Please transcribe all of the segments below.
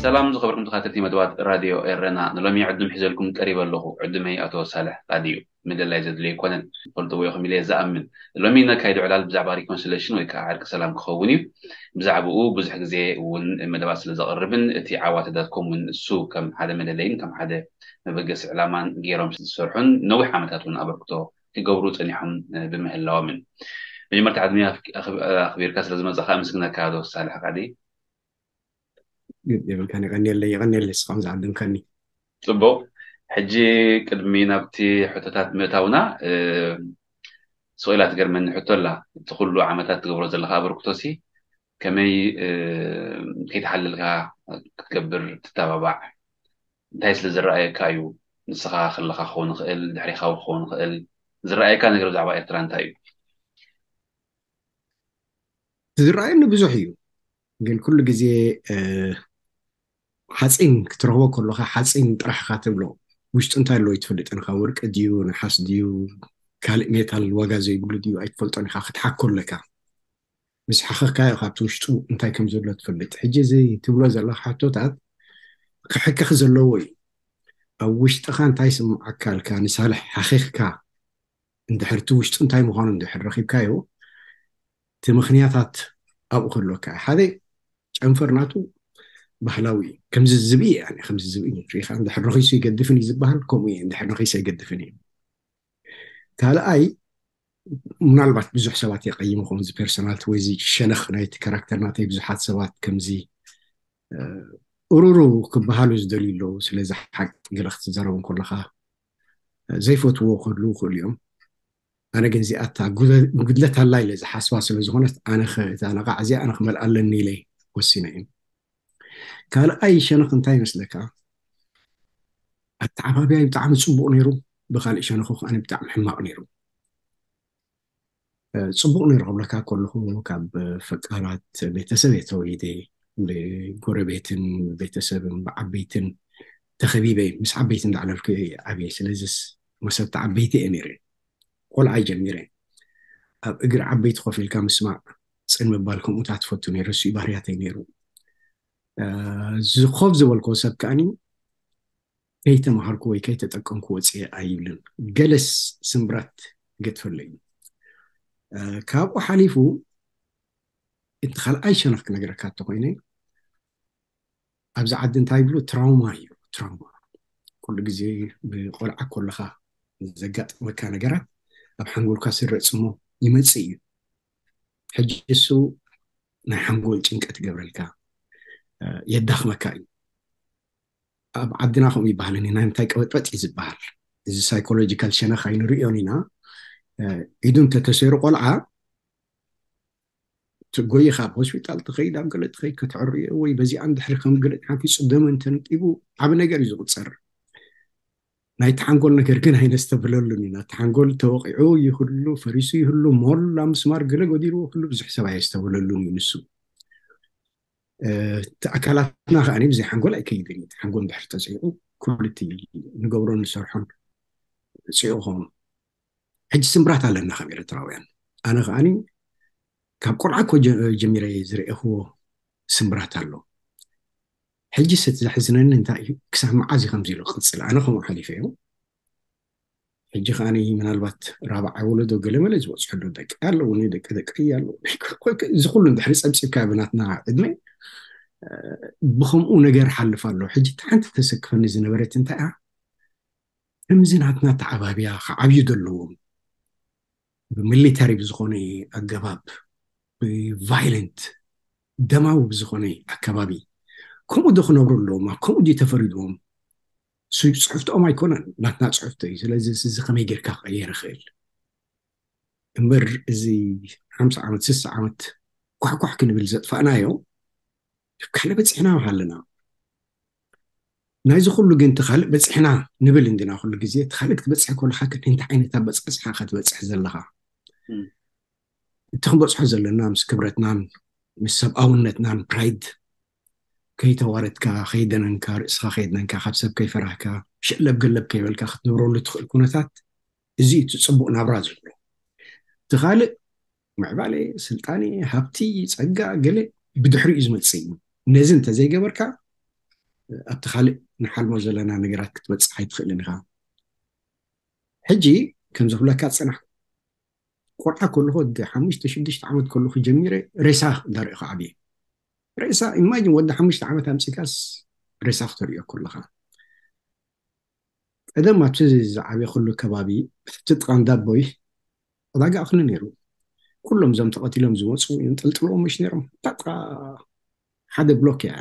ሰላም ዝኸበርኩም ተኸታተልቲ መደባት ራድዮ ኤረና፣ ንሎሚ ዕዱም ሒዘልኩም ቀሪበ ኣለኹ። ዕዱመይ ኣቶ ሳልሕ ቃዲ እዩ። ምልላይ ዘድልዮ ኣይኮነን፣ ትፈልጥዎ ኢኹም ኢለ እየ ዝኣምን። ሎሚ ነካይዶ ዕላል ብዛዕባ ሪኮንሲሌሽን ወይ ከዓ ዕርቂ ሰላም ክኸውን እዩ። ብዛዕባኡ ብዙሕ ግዜ እውን መደባት ስለ ዘቕርብን እቲ ዓዋተ ዳት ኮም እውን እሱ ከም ሓደ መለለይን ከም ሓደ መበገሲ ዕላማን ገይሮም ዝሰርሑን ነዊሕ ዓመታት እውን ኣበርክቶ ክገብሩ ጸኒሖም ብምህላዎምን። መጀመርታ ዕድመ ኣኽቢርካ ስለ ዝመጻኻ ኣመስግነካ ዶ ሳልሕ ቃዲ። የብልካን፣ የቐንየለይ፣ የቐንየለይ ንስኻ ዝዓደምካኒ። ጽቡቕ። ሕጂ ቅድሚ ናብቲ ሕቶታት ምእታውና፣ ስቕ ኢላ ትገርመኒ ሕቶ ኣላ። እቲ ኩሉ ዓመታት ትገብሮ ዘለኻ ኣበርክቶሲ ከመይ ከይተሓለልካ ክትገብር ትተባባዕ? እንታይ ስለ ዝረኣየካ እዩ? ንስኻ ከለኻ ክኸውን ይኽእል፣ ድሕሪኻ ክኸውን ይኽእል። ዝረኣየካ ነገር ብዛዕባ ኤርትራ እንታይ እዩ? ዝረኣየኒ ብዙሕ እዩ፣ ግን ኩሉ ግዜ ሓፂን ክትረኽቦ ከለካ ሓፂን ጥራሕካ ትብሎ። ውሽጡ እንታይ ኣለዎ ኣይትፈልጥን ኢኻ። ወርቂ ድዩ፣ ነሓስ ድዩ፣ ካልእ ሜታል ዋጋ ዘይብሉ ድዩ ኣይትፈልጦን ኢኻ። ክትሓኮ ኣለካ። ምስ ሓኸኽካዮ ካብቲ ውሽጡ እንታይ ከም ዘሎ ትፈልጥ። ሕጂ እዚ ትብሎ ዘለካ ሕቶታት ክሕከኽ ዘለዎ እዩ። ኣብ ውሽጥኻ እንታይ ስምዓካ ኣልካ ንሳልሕ ሓኺኽካ እንድሕር እቲ ውሽጡ እንታይ ምዃኑ እንድሕር ረኺብካዮ፣ እቲ ምኽንያታት ኣብኡ ክህልወካ እዩ። ሓደ ጨንፈር ናቱ ባህላዊ እዩ። ከምዚ ዝብኢ እየ ኣነ፣ ከምዚ ዝብኢ ሪኢኻ እንድሕር ረኺሱ ይገድፍን እዩ ዝበሃል፣ ከምኡ እየ፣ እንድሕር ረኺሱ ኣይገድፍን እዩ። ካልኣይ ምናልባት ብዙሕ ሰባት የቐይሙ፣ ከምዚ ፐርሶናልቲ ወይ እዚ ሸነኽ ናይቲ ካራክተር ናተይ ብዙሓት ሰባት ከምዚ እሩሩ ክበሃሉ ዝደልዩ ኣለዉ። ስለዚ ሓቂ ገለ ክትዛረቡ ከለኻ ዘይፈትዎ ክህልዉ ይኽእሉ እዮም። ኣነ ግን እዚኣ እታ ጉድለት ኣላ ኢለ ዝሓስባ ስለ ዝኾነት ኣነ እታ ነቓዕ እዚኣ ኣነ ክመልኣ ኣለኒ ኢለ ወሲነ እዩ። ካልኣይ ሸነኽ እንታይ ይመስለካ? ኣተዓባብያይ ብጣዕሚ ጽቡቕ ነይሩ፣ ብኻልእ ሸነኹ ከኣ ብጣዕሚ ሕማቕ ነይሩ። ጽቡቕ ነይሩ ክብለካ ከለኹ ካብ ፈቃራት ቤተሰብ እየ ተወሊደ። ብጎረቤትን ቤተሰብን ብዓበይትን ተኸቢበ ምስ ዓበይቲ እንዳዕለልኩ እየ ዓብየ። ስለዚስ መሰብቲ ዓበይቲ እየ ነይረ። ቆልዓ ጀሚረ ኣብ እግሪ ዓበይቲ ኮፍ ኢልካ ምስማዕ፣ ጽን ምባል ከምኡታት ትፈቱ ነይረ። እሱ እዩ ባህርያተይ ነይሩ። ዝኸፍ ዝበልኮ ሰብ ከኣኒ ከይተምሃርኩ ወይ ከይተጠቀምኩ ወፅየ ኣይብልን። ገለስ ስምብራት ገጥፈለይ። ካብኡ ሓሊፉ እቲ ካልኣይ ሸነኽ ክነግረካ እንተኮይነ ኣብዚ ዓዲ እንታይ ይብሉ ትራውማ እዩ። ትራውማ ኩሉ ግዜ ብቆልዓ ኮለካ ዘጋጥመካ ነገራት ኣብ ሓንጎልካ ስረፅ እሞ ይመፅእ እዩ። ሕጂ እሱ ናይ ሓንጎል ጭንቀት ይገብረልካ፣ የዳኽመካ እዩ። ኣብ ዓድና ከምኡ ይበሃል፣ ናይ ምንታይ ቀበጥበጥ እዩ ዝበሃል። እዚ ሳይኮሎጂካል ሸነኽ ኣይንርእዮን ኢና። ኢዱ እንተተሰይሩ ቆልዓ ትጎይ ካብ ሆስፒታል ትኸይድ ኣብ ገለ ትኸይድ ከተዕርዮ ወይ በዚኣ እንድሕሪ ከም ገለ ሓንፊፁ ደመ እንተነጢቡ ዓብ ነገር እዩ ዝቁፀር። ናይቲ ሓንጎል ነገር ግን ኣይነስተብለሉን ኢና። እቲ ሓንጎል ተወቂዑ ይህሉ ፈሪሱ ይህሉ ሞላ ምስማር ገለ ጎዲልዎ ክሉ ብዙሕ ሰብ ኣየስተብለሉን እዩ ንሱ። እቲ ኣካላትና ከኣ ብዘይ ሓንጎል ኣይከይድን እዩ። ሓንጎል እንድሕር ተፅዒቑ ኩሉ እቲ ንገብሮን ንሰርሖን ፅዑቕ ኾኑ። ሕጂ ስምብራት ኣለና ከም ኤርትራውያን። ኣነ ከኣ ካብ ቆልዓ እኮ ጀሚረ ዝረኤኽዎ ስምብራት ኣሎ። ሕጂ እቲ ዘሕዝነኒ እንታይ እዩ፣ ክሳብ መዓዝ እዩ ከምዚ ኢሉ ክቕፅል? ኣነ ከምኡ ሓሊፈ እዩ። ሕጂ ከኣ ምናልባት ራብዓይ ወለዶ ገለመለ ዝበፅሐሉ ደቂ ኣለውኒ፣ ደቂ ደቂ ኣለውኒ። እዚ ኩሉ እንድሕሪ ፀብፂብካ ብናትና ዕድመ ብከምኡ ነገር ሓልፍ ኣሎ። ሕጂ እቲ ሓንቲ ተሰክፈኒ ዝነበረት እንታይ እያ፣ ከምዚ ናትና ተዓባብያ ክዓብዩ ዘለዎም ብሚሊተሪ ብዝኾነ ኣገባብ ብቫይለንት ደማዊ ብዝኾነ ኣከባቢ ከምኡ ዶ ክነብሩ ኣለዎም? ኣብ ከምኡ ድዩ ተፈሪድዎም? ጽሑፍትኦም ኣይኮነን፣ ናትና ጽሑፍቲ እዩ። ስለዚ እዚ ከመይ ጌርካ ክቐየር ይኽእል? እምበር እዚ ሓምሳ ዓመት፣ ስሳ ዓመት ኳሕኳሕ ክንብል ዘጥፋእናዮ፣ ካልእ በጺሕና ኣለና። ናይዚ ኩሉ ግን እቲ ካልእ በጺሕና ንብል እንዲና ኩሉ ግዜ። እቲ ካልእ ክትበጽሕ ከለኻ ግን እንታይ ዓይነት ኣበጻጽሓ ክትበጽሕ ዘለኻ? እቲ ክንበጽሖ ዘለና ምስ ክብረትናን ምስ ሰብኣውነትናን፣ ፕራይድ፣ ከይተዋረድካ፣ ከይደነንካ፣ ርእስኻ ከይደነንካ፣ ካብ ሰብ ከይፈራህካ፣ ሸለብ ገለብ ከይበልካ ክትነብረሉ ትኽእል ኩነታት፣ እዚ እቲ ጽቡቕ ናብራ ዝብሎ። እቲ ካልእ ምዕባለ፣ ስልጣኔ፣ ሃብቲ፣ ጸጋ፣ ገለ ብድሕሪኡ ዝመጽእ እዩ። ነዚ እንተዘይገበርካ፣ ኣብቲ ካልእ ንሓልሞ ዘለና ነገራት ክትበጽሕ ኣይትኽእልን ኢኻ። ሕጂ ከም ዝብለካ ጽናሕ፣ ቆልዓ ከለኹ፣ ወዲ ሓሙሽተ ሽዱሽተ ዓመት ከለኹ ጀሚረ ሬሳ እንዳረእኹ ዓብየ። ሬሳ፣ ኢማጂን፣ ወዲ ሓሙሽተ ዓመት ኣምጺካስ ሬሳ ክትርእዮ ከለኻ። ቀደም ኣብቲ ዝዓበኹሉ ከባቢ፣ ብሕቲ ጥቓ እንዳቦይ ዕዳጋ እኽሊ ነይሩ። ኩሎም እዞም ተቐቲሎም ዝመፁ ይንጠልጥልዎም ምሽ ነይሮም። በቃ ሓደ ብሎክ እያ፣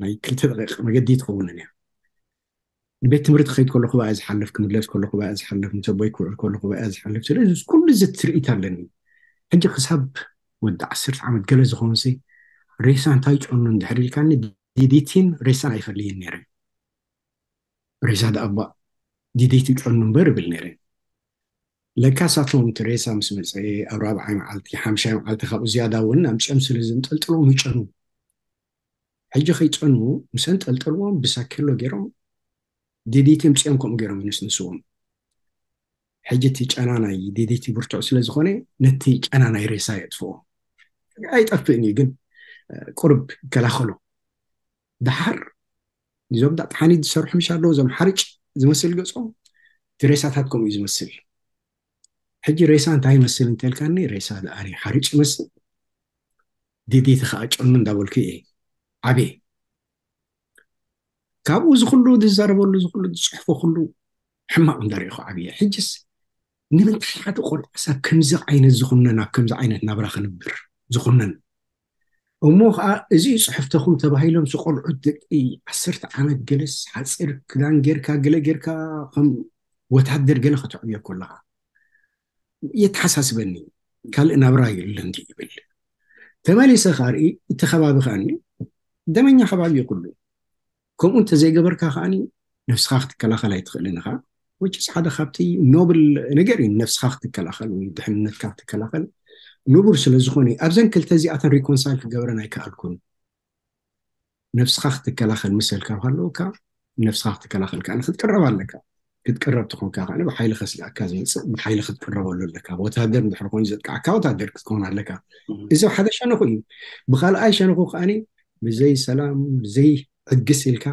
ናይ ክልተ ደቂቕ መገዲ ትኸውንን እያ። ንቤት ትምህርቲ ክኸይድ ከለኹ ብኣ ዝሓልፍ፣ ክምለስ ከለኹ ብኣ ዝሓልፍ፣ ምስ ኣቦይ ክውዕል ከለኹ ብኣ ዝሓልፍ። ስለዚ ኩሉ እዚ ትርኢት ኣለኒ። ሕጂ ክሳብ ወዲ ዓሰርተ ዓመት ገለ ዝኾንሲ፣ ሬሳ እንታይ ጨኑ እንድሕር ኢልካኒ፣ ዲዲቲን ሬሳን ኣይፈልይን ነይረ። ሬሳ ደኣ እባ ዲዲቲ ጨኑ እምበር እብል ነይረ። ለካ ሳቶም እቲ ሬሳ ምስ መጸ፣ ኣብ ራብዓይ መዓልቲ፣ ሓምሻይ መዓልቲ፣ ካብኡ ዝያዳ እውን ኣምጺኦም ስለ ዘንጠልጥሎም ይጨኑ። ሕጂ ከይጨኑ ምስ ኣንጠልጠልዎም ብሳኬሎ ገይሮም ዲዲቲ ኣምጺኦም ከምኡ ገይሮም ይንስንስዎም። ሕጂ እቲ ጨና ናይ ዲዲቲ ብርቱዕ ስለ ዝኾነ፣ ነቲ ጨና ናይ ሬሳ የጥፍኦ። ኣይጠፍእን እዩ፣ ግን፣ እ፣ ቁርብ ይከላኸሎ። ደሓር እዞም ዳ ጥሓኒት ዝሰርሑ ምሽ ኣለዉ፣ እዞም ሓርጭ ዝመስል ገጾም፣ እቲ ሬሳታት ከምኡ እዩ ዝመስል። ሕጂ ሬሳ እንታይ ይመስል እንተልካኒ፣ ሬሳ ደኣኒ ሓርጭ ይመስል፣ ዲዲቲ ኸዓ ጨኑ እንዳበልኩ እየ ዓብየ። ካብኡ እዚ ኩሉ ዝዛረበሉ፣ እዚ ኩሉ ዝጽሕፎ ኩሉ ሕማቕ እንዳርኢኹ ዓብየ። ሕጅስ ንምንታይ ሓደ ቆልዓ ሳብ ከምዚ ዓይነት ዝኹነን፣ ኣብ ከምዚ ዓይነት ናብራ ክንብር ዝኹነን? እሞ ኸዓ እዚ እዩ ጽሕፍተኹም ተባሂሎም፣ እዚ ቆልዑት ደቂ ዓሰርተ ዓመት ገለስ ሓጺር ክዳን ጌርካ፣ ገለ ጌርካ፣ ከም ወታደር ገለ ከተዕብዮ ከለኻ የተሓሳስበኒ። ካልእ ናብራ የለን ድዩ ይብል። ተመሊሰ ኸዓ ርኢ፣ እቲ ከባቢ ኸዓኒ ደመኛ ከባቢ እዩ ኩሉ። ከምኡ እንተዘይገበርካ ኸዓኒ ነብስኻ ክትከላኸል ኣይትኽእልን ኢኻ። Which is ሓደ ካብቲ ኖብል ነገር እዩ፣ ነብስኻ ክትከላኸል ወይ ድሕንነትካ ክትከላኸል ንቡር ስለ ዝኾነ፣ ኣብዘን ክልተ እዚኣተን ሪኮንሳይል ክገብረን ኣይከኣልኩን። ነብስኻ ክትከላኸል መሰል ካብ ሃለወካ፣ ነብስኻ ክትከላኸል ከኣ ክትቅረብ ኣለካ። ክትቅረብ ተኾንካ ከኣ ብሓይሊ ከስግኣካ ዝመጽእ ብሓይሊ ክትቅረበሉ ኣለካ። ወታደር እንድሕር ኮይኑ ዘጥቅዓካ ወታደር ክትከውን ኣለካ። እዚ ሓደ ሸነኹ እዩ። ብኻልኣይ ሸነኹ ከኣኒ ብዘይ ሰላም፣ ብዘይ ዕግስ ኢልካ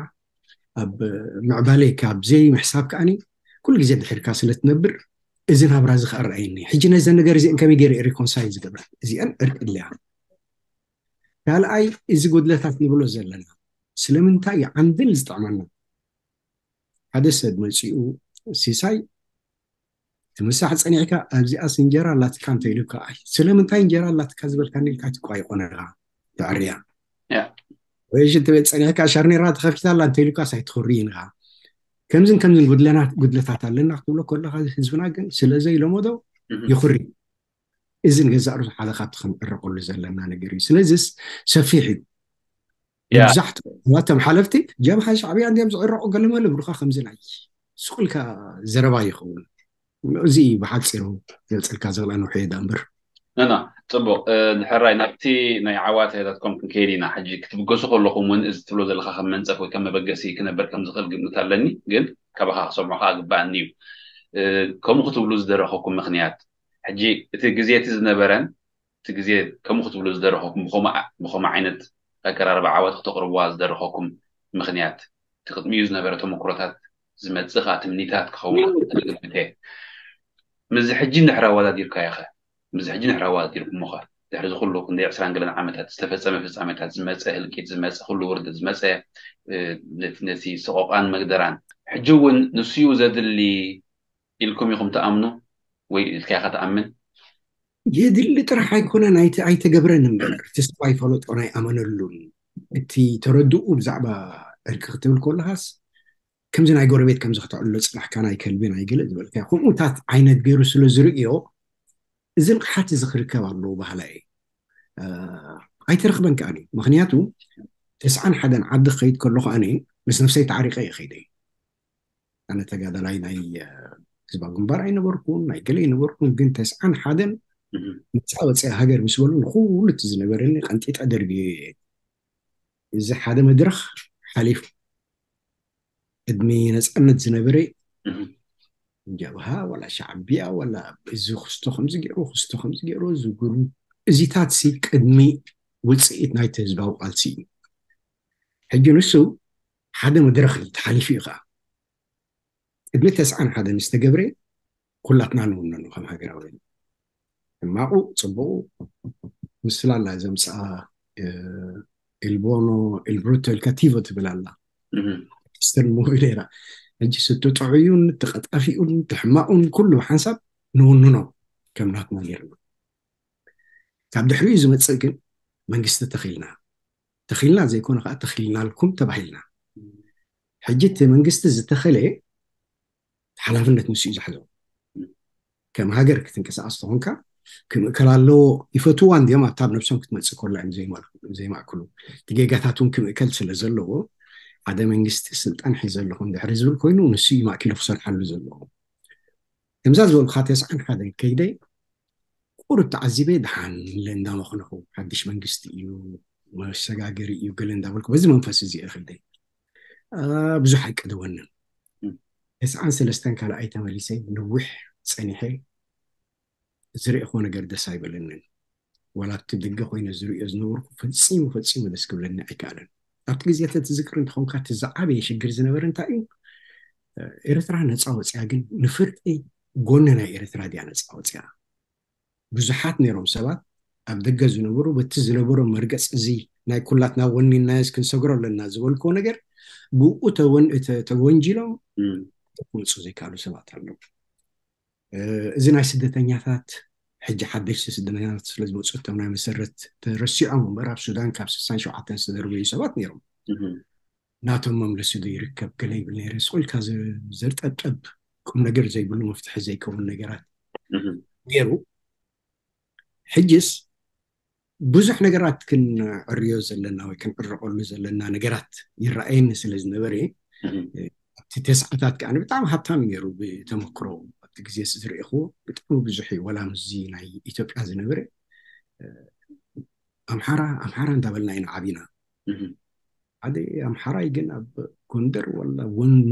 ኣብ ምዕባለ ኢልካ ብዘይ ምሕሳብ ከኣኒ ኩሉ ግዜ ድሒርካ ስለ ትነብር፣ እዚ ናብራ እዚ ከኣ ረኣየኒ። ሕጂ ነዘን ነገር እዚአን ከመይ ገይረ እየ ሪኮንሳይል ዝገብረን? እዚአን ዕርቂ ድልያ። ካልኣይ፣ እዚ ጉድለታት ንብሎ ዘለና ስለምንታይ እዩ ዓንድል ዝጥዕመና? ሓደ ሰብ መጺኡ፣ "ሲሳይ፣ እቲ ምሳሕ ጸኒዕካ ኣብዚኣስ እንጀራ ኣላትካ" እንተ ኢሉካ፣ "ኣይ፣ ስለምንታይ እንጀራ ኣላትካ ዝበልካኒ?" ኢልካ ትቋይቆ ነርካ፣ ተዕርያ። ያ። ወይ ሽንቲ ቤት ጸኒዕካ፣ "ሻርኔራ ተኸፊታ ኣላ" እንተ ኢሉካስ ኣይትኹርይን ኢኻ። ከምዝን ከምዝን ጉድለናት-፣ ጉድለታት ኣለና ክትብሎ ከለኻ፣ ህዝብና ግን ስለ ዘይለመዶ ይኹሪ። እዚ ንገዛእ ርእሱ ሓደ ካብቲ ክንዕረቐሉ ዘለና ነገር እዩ። ስለዚስ ሰፊሕ እዩ። ያ። መብዛሕትኡ ናቶም ሓለፍቲ ጀብሃ ሻዕብያ እንዲዮም ዝዕረቑ ገለ መለ ብሩኻ ከምዚ ናይ ሱቕ ኢልካ ዘረባ ይኸውን። እዚ እዩ ብሓጺሩ ዘብጸልካ ዘኽእላ ንውሕዮ ዳ እምበር። ነና፣ ጽቡቕ። እ፣ ድሕራይ ናብቲ ናይ ዓዋተታትኩም ክንከይድ ኢና። ሕጂ ክትብገሱ ከለኹም እውን እዚ ትብሎ ዘለኻ ከም መንጸፍ ወይ ከም መበገሲ ክነበር ከም ዝኽእል ግምት ኣለኒ፣ ግን ካባኻ ክሰምዖ ከኣ ግባኣኒ እዩ። እ፣ ከምኡ ክትብሉ ዝደረኸኩም ምኽንያት፣ ሕጂ እቲ ግዜ እቲ ዝነበረን እቲ ግዜ ከምኡ ክትብሉ ዝደረኸኩም፣ ብኸምኡ ዓ-፣ ብኸምኡ ዓይነት ኣቀራርባ ዓወት ክተቕርብዋ ዝደረኸኩም ምኽንያት፣ እቲ ቅድሚኡ ዝነበረ ተመክሮታት ዝመጽእ ከኣ ትምኒታት ክኸውን ይኽእል እየ ዝግምት እየ። ምስዚ ሕጂ እንድሕር ኣወዳዲርካዮ ኸ? ምስዚ ሕጂ እንድሕር ኣወዳዲርኩሞ ኸ? ድሕሪ እዚ ኩሉ ክንደይ ዕስራን ገለን ዓመታት ዝተፈጸመ ፍጻሜታት፣ ዝመጸ ህልቂት፣ ዝመጸ ኩሉ ውርደት፣ ዝመጸ፣ እ፣ ነቲ፣ ነቲ ሰቆቃን መግደራን፣ ሕጂ እውን ንሱ እዩ ዘድሊ ኢልኩም ኢኹም ትኣምኑ ወይ ኢልካ ኢኻ ትኣምን? የድሊ ጥራሕ ኣይኮነን፣ ኣይተ-፣ ኣይተገብረን እምበር፣ እቲ ሰብ ኣይፈለጦን ኣይኣመነሉን። እቲ ተረድኡ ብዛዕባ ዕርቂ ክትብል ከለኻስ፣ ከምዚ ናይ ጎረቤት ከምዚ ክተዕሎ ጽናሕካ ናይ ከልቢ ናይ ገለ ዝበልካ ከምኡታት ዓይነት ገይሩ ስለ ዝርእዮ፣ እዚ ንቕሓት እዚ ክርከብ ኣለዎ ባህላ እየ። ኣይተረኽበን ከኣኒ። ምክንያቱ ተስዓን ሓደን ዓዲ ክኸይድ ከሎ ከኣኒ ምስ ነፍሰይ ተዓሪቀ እየ ከይደ። ኣነ ተጋዳላይ ናይ ህዝባዊ ግንባር ኣይነበርኩን፣ ናይ ገለ ኣይነበርኩን። ግን ተስዓን ሓደን ነፃ ወፅያ ሃገር ምስ በሉ ንኩሉ እቲ ዝነበረኒ ቀንጢጠ ደርብዮ እየ። እዚ ሓደ መድረኽ ሓሊፉ ቅድሚ ነፃነት ዝነበረ ጀብሃ ዋላ ሻዕቢያ ዋላ እዚ ክስቶ ከምዚ ገይሩ ክስቶ ከምዚ ገይሩ ዝጉሩ እዚታት ሲ ቅድሚ ውፅኢት ናይቲ ህዝባዊ ቃልሲ እዩ። ሕጂ ንሱ ሓደ መድረኽ እዩ ተሓሊፉ እዩ ከዓ። ቅድሚ ተስዓን ሓደን ዝተገብረ ኩላትና ንውነኑ ከም ሃገራዊ። ሕማቑ ፅቡቑ ምስላ ኣላ ዘምፅኣ ኢልቦኖ ኢልብሩቶ ኢልካ ቲቮ ትብል ኣላ ስተን ሞቢሌራ። ሕጂ ስቲ ጥዑዩን ተቐጣፊኡን ተሕማቑን ኩሉ ብሓንሳብ ንውንኖ ከም ናትና ገይርና። ካብ ድሕሪኡ ዝመፅእ ግን መንግስቲ ተኺልና፣ ተኺልና ዘይኮነ ከዓ ተኺልናልኩም ተባሂልና። ሕጂ እቲ መንግስቲ ዝተኸለ ሓላፍነት ንሱ እዩ ዝሓዞ። ከም ሃገር ክትንቀሳቐስ ተኾንካ ክምእከል ኣለዎ። ይፈትዋ እንዲዮም ኣብታ ኣብ ነብሶም ክትመፅእ ከላ እዮም ዘይማእክሉ። እቲ ጌጋታት እውን ክምእከል ስለ ዘለዎ ሓደ መንግስቲ ስልጣን ሒዘ ኣለኹ እንድሕሪ ዝብል ኮይኑ ንሱ እዩ ማእኪሉ ክሰርሓሉ ዘለዎ። ከምዛ ዝበልኩኻ ተስዓን ሓደን ከይደ ቁሩብ ተዓዚበ ደሓን ኢለ እንዳመኽነኹ ሓድሽ መንግስቲ እዩ መሰጋገሪ እዩ ገለ እንዳበልኩ በዚ መንፈስ እዚ እየ ከይደ። ብዙሕ ኣይቀደወንን። ተስዓን ሰለስተን ካልኣይ ተመሊሰ ነዊሕ ፀኒሐ ዝረእኹዎ ነገር ደስ ኣይበለንን። ዋላ ኣብቲ ደገ ኮይነ ዝርእዮ ዝነበርኩ ፈፂሙ ፈፂሙ ደስ ክብለኒ ኣይከኣለን። ኣብቲ ግዜታት ትዝክር እንተኾንካ እቲ ዝዓበየ ሽግር ዝነበረ እንታይ እዩ? ኤርትራ ነፃ ወፅያ ግን ንፍርቂ ጎኒ ናይ ኤርትራ ድያ ነፃ ወፅያ? ብዙሓት ነይሮም ሰባት ኣብ ደገ ዝነበሩ በቲ ዝነበሮም መርገፅ እዚ ናይ ኩላትና ወኒናዮስ ክንሰግሮ ኣለና ዝበልክዎ ነገር ብኡ ተወን- ተ- ተወንጂሎም ክወፁ ዘይከኣሉ ሰባት ኣለዉ። እዚ ናይ ስደተኛታት ሕጂ ሓደሽቲ ስደተኛታት ስለ ዝመፁ እቶም ናይ መሰረት ተረሲዖም እምበር ኣብ ሱዳን ካብ ስሳን ሸውዓተን ዝተደርበዩ ሰባት ነይሮም። ናቶም መምለሲ ዶ ይርከብ ገለ ይብል ነይረ ስቕ ኢልካ ዘ- ዘርጠብጠብ ቁም ነገር ዘይብሉ መፍትሒ ዘይከውን ነገራት ነይሩ። ሕጅስ ብዙሕ ነገራት ክንዕርዮ ዘለና ወይ ክንዕረቀሉ ዘለና ነገራት ይረኣየኒ ስለ ዝነበረ ኣብቲ ተስዓታት ከዓ ብጣዕሚ ሃብታም እዩ ነይሩ ብተመክሮ ኣብቲ ግዜ ዝርእኹ ብጣዕሚ ብዙሕ እዩ ወላ ምስዚ ናይ ኢትዮጵያ ዝነበረ ኣምሓራ ኣምሓራ እንዳበልና ኢና ዓቢና ሓደ ኣምሓራይ ግን ኣብ ጎንደር ወላ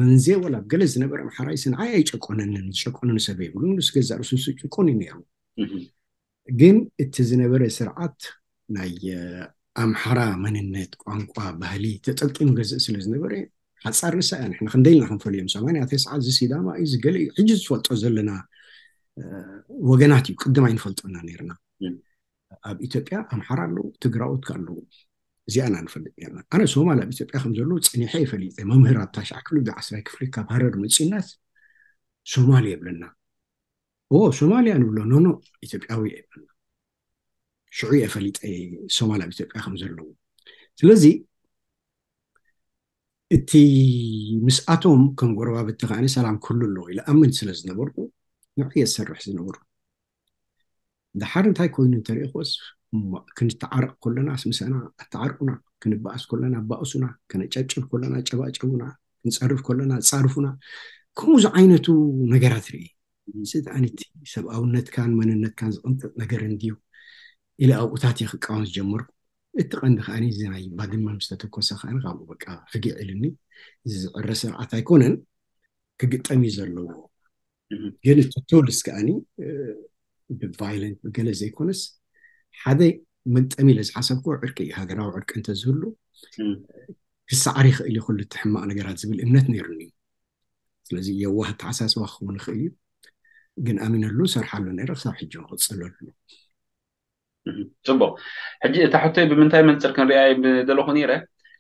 መንዜ ወላ ኣብ ገለ ዝነበረ ኣምሓራይ ስንዓይ ኣይጨቆነንን ዝጨቆነኒ ሰብ የብሉ ንስ ገዛ ርሱ ጭቆን እዩ ነይሩ ግን እቲ ዝነበረ ስርዓት ናይ ኣምሓራ መንነት ቋንቋ ባህሊ ተጠቂሙ ገዝእ ስለ ዝነበረ ሓፃር ንሳ እያ ንሕና ክንደይ ኢልና ክንፈልዮም ሰማንያ ተስዓ እዚ ሲዳማ እዩ ዝገለ እዩ ሕጂ ዝፈልጦ ዘለና ወገናት እዩ ቅድም ኣይንፈልጦና ነርና ኣብ ኢትዮጵያ ኣምሓራ ኣለዉ ትግራዎት ኣለዉ እዚኣና ንፈልጥ ነርና ኣነ ሶማል ኣብ ኢትዮጵያ ከም ዘለዉ ፀኒሐ ይፈሊጠ መምህር ኣብ ታሽዓ ክፍሊ ብዓስራይ ክፍሊ ካብ ሃረር መፂናስ ሶማል የብለና ኦ ሶማልያ ንብሎ ኖኖ ኢትዮጵያዊ የብለና ሽዑ እየ ፈሊጠ ሶማል ኣብ ኢትዮጵያ ከም ዘለዉ ስለዚ እቲ ምስኣቶም ከም ጎረባብቲ ከዓኒ ሰላም ክህሉ ኣለዎ ኢለ ኣምን ስለ ዝነበርኩ ንዑ እየ ዝሰርሕ ዝነበሩ ድሓር እንታይ ኮይኑ እንተሪእኽዎስ ክንተዓረቕ ከለና ኣስምሰና ኣተዓርቁና ክንበኣስ ከለና ኣባእሱና ከነጨብጭብ ከለና ጨባጨቡና ክንፀርፍ ከለና ፃርፉና ከምኡ ዝዓይነቱ ነገራት ርኢ ስእቲ ኣንቲ ሰብኣውነትካን መንነትካን ዝቕንጥጥ ነገር እንድዩ ኢለ ኣብኡታት እየ ክቃወም ዝጀመርኩ እቲ ቀንዲ ከዓኒ እዚ ናይ ባድመ ምስ ተተኮሰ ከዓኒ ካብኡ በቃ ሕጊዕ ኢልኒ እዚ ዝዕረ ስርዓት ኣይኮነን ክግጠም እዩ ዘለዎ ግን እቲ ቱልስ ከዓኒ ብቫይለንት ብገለ ዘይኮነስ ሓደ መግጠሚ ኢለ ዝሓሰብኩ ዕርቂ እዩ ሃገራዊ ዕርቂ እንተዝህሉ ክሰዓር ይኽእል እዩ ኩሉ እቲ ሕማቕ ነገራት ዝብል እምነት ነይሩኒ እዩ ስለዚ የዋህ ኣተሓሳስባ ክኸውን ይኽእል እዩ ግን ኣሚነሉ ሰርሓሉ ነይረ ክሳብ ሕጂ ክቕፅለሉ ፅቡቅ ሕጂ እታ ሕቶይ ብምንታይ መንፅር ክንሪኣ ምደለኹ ነይረ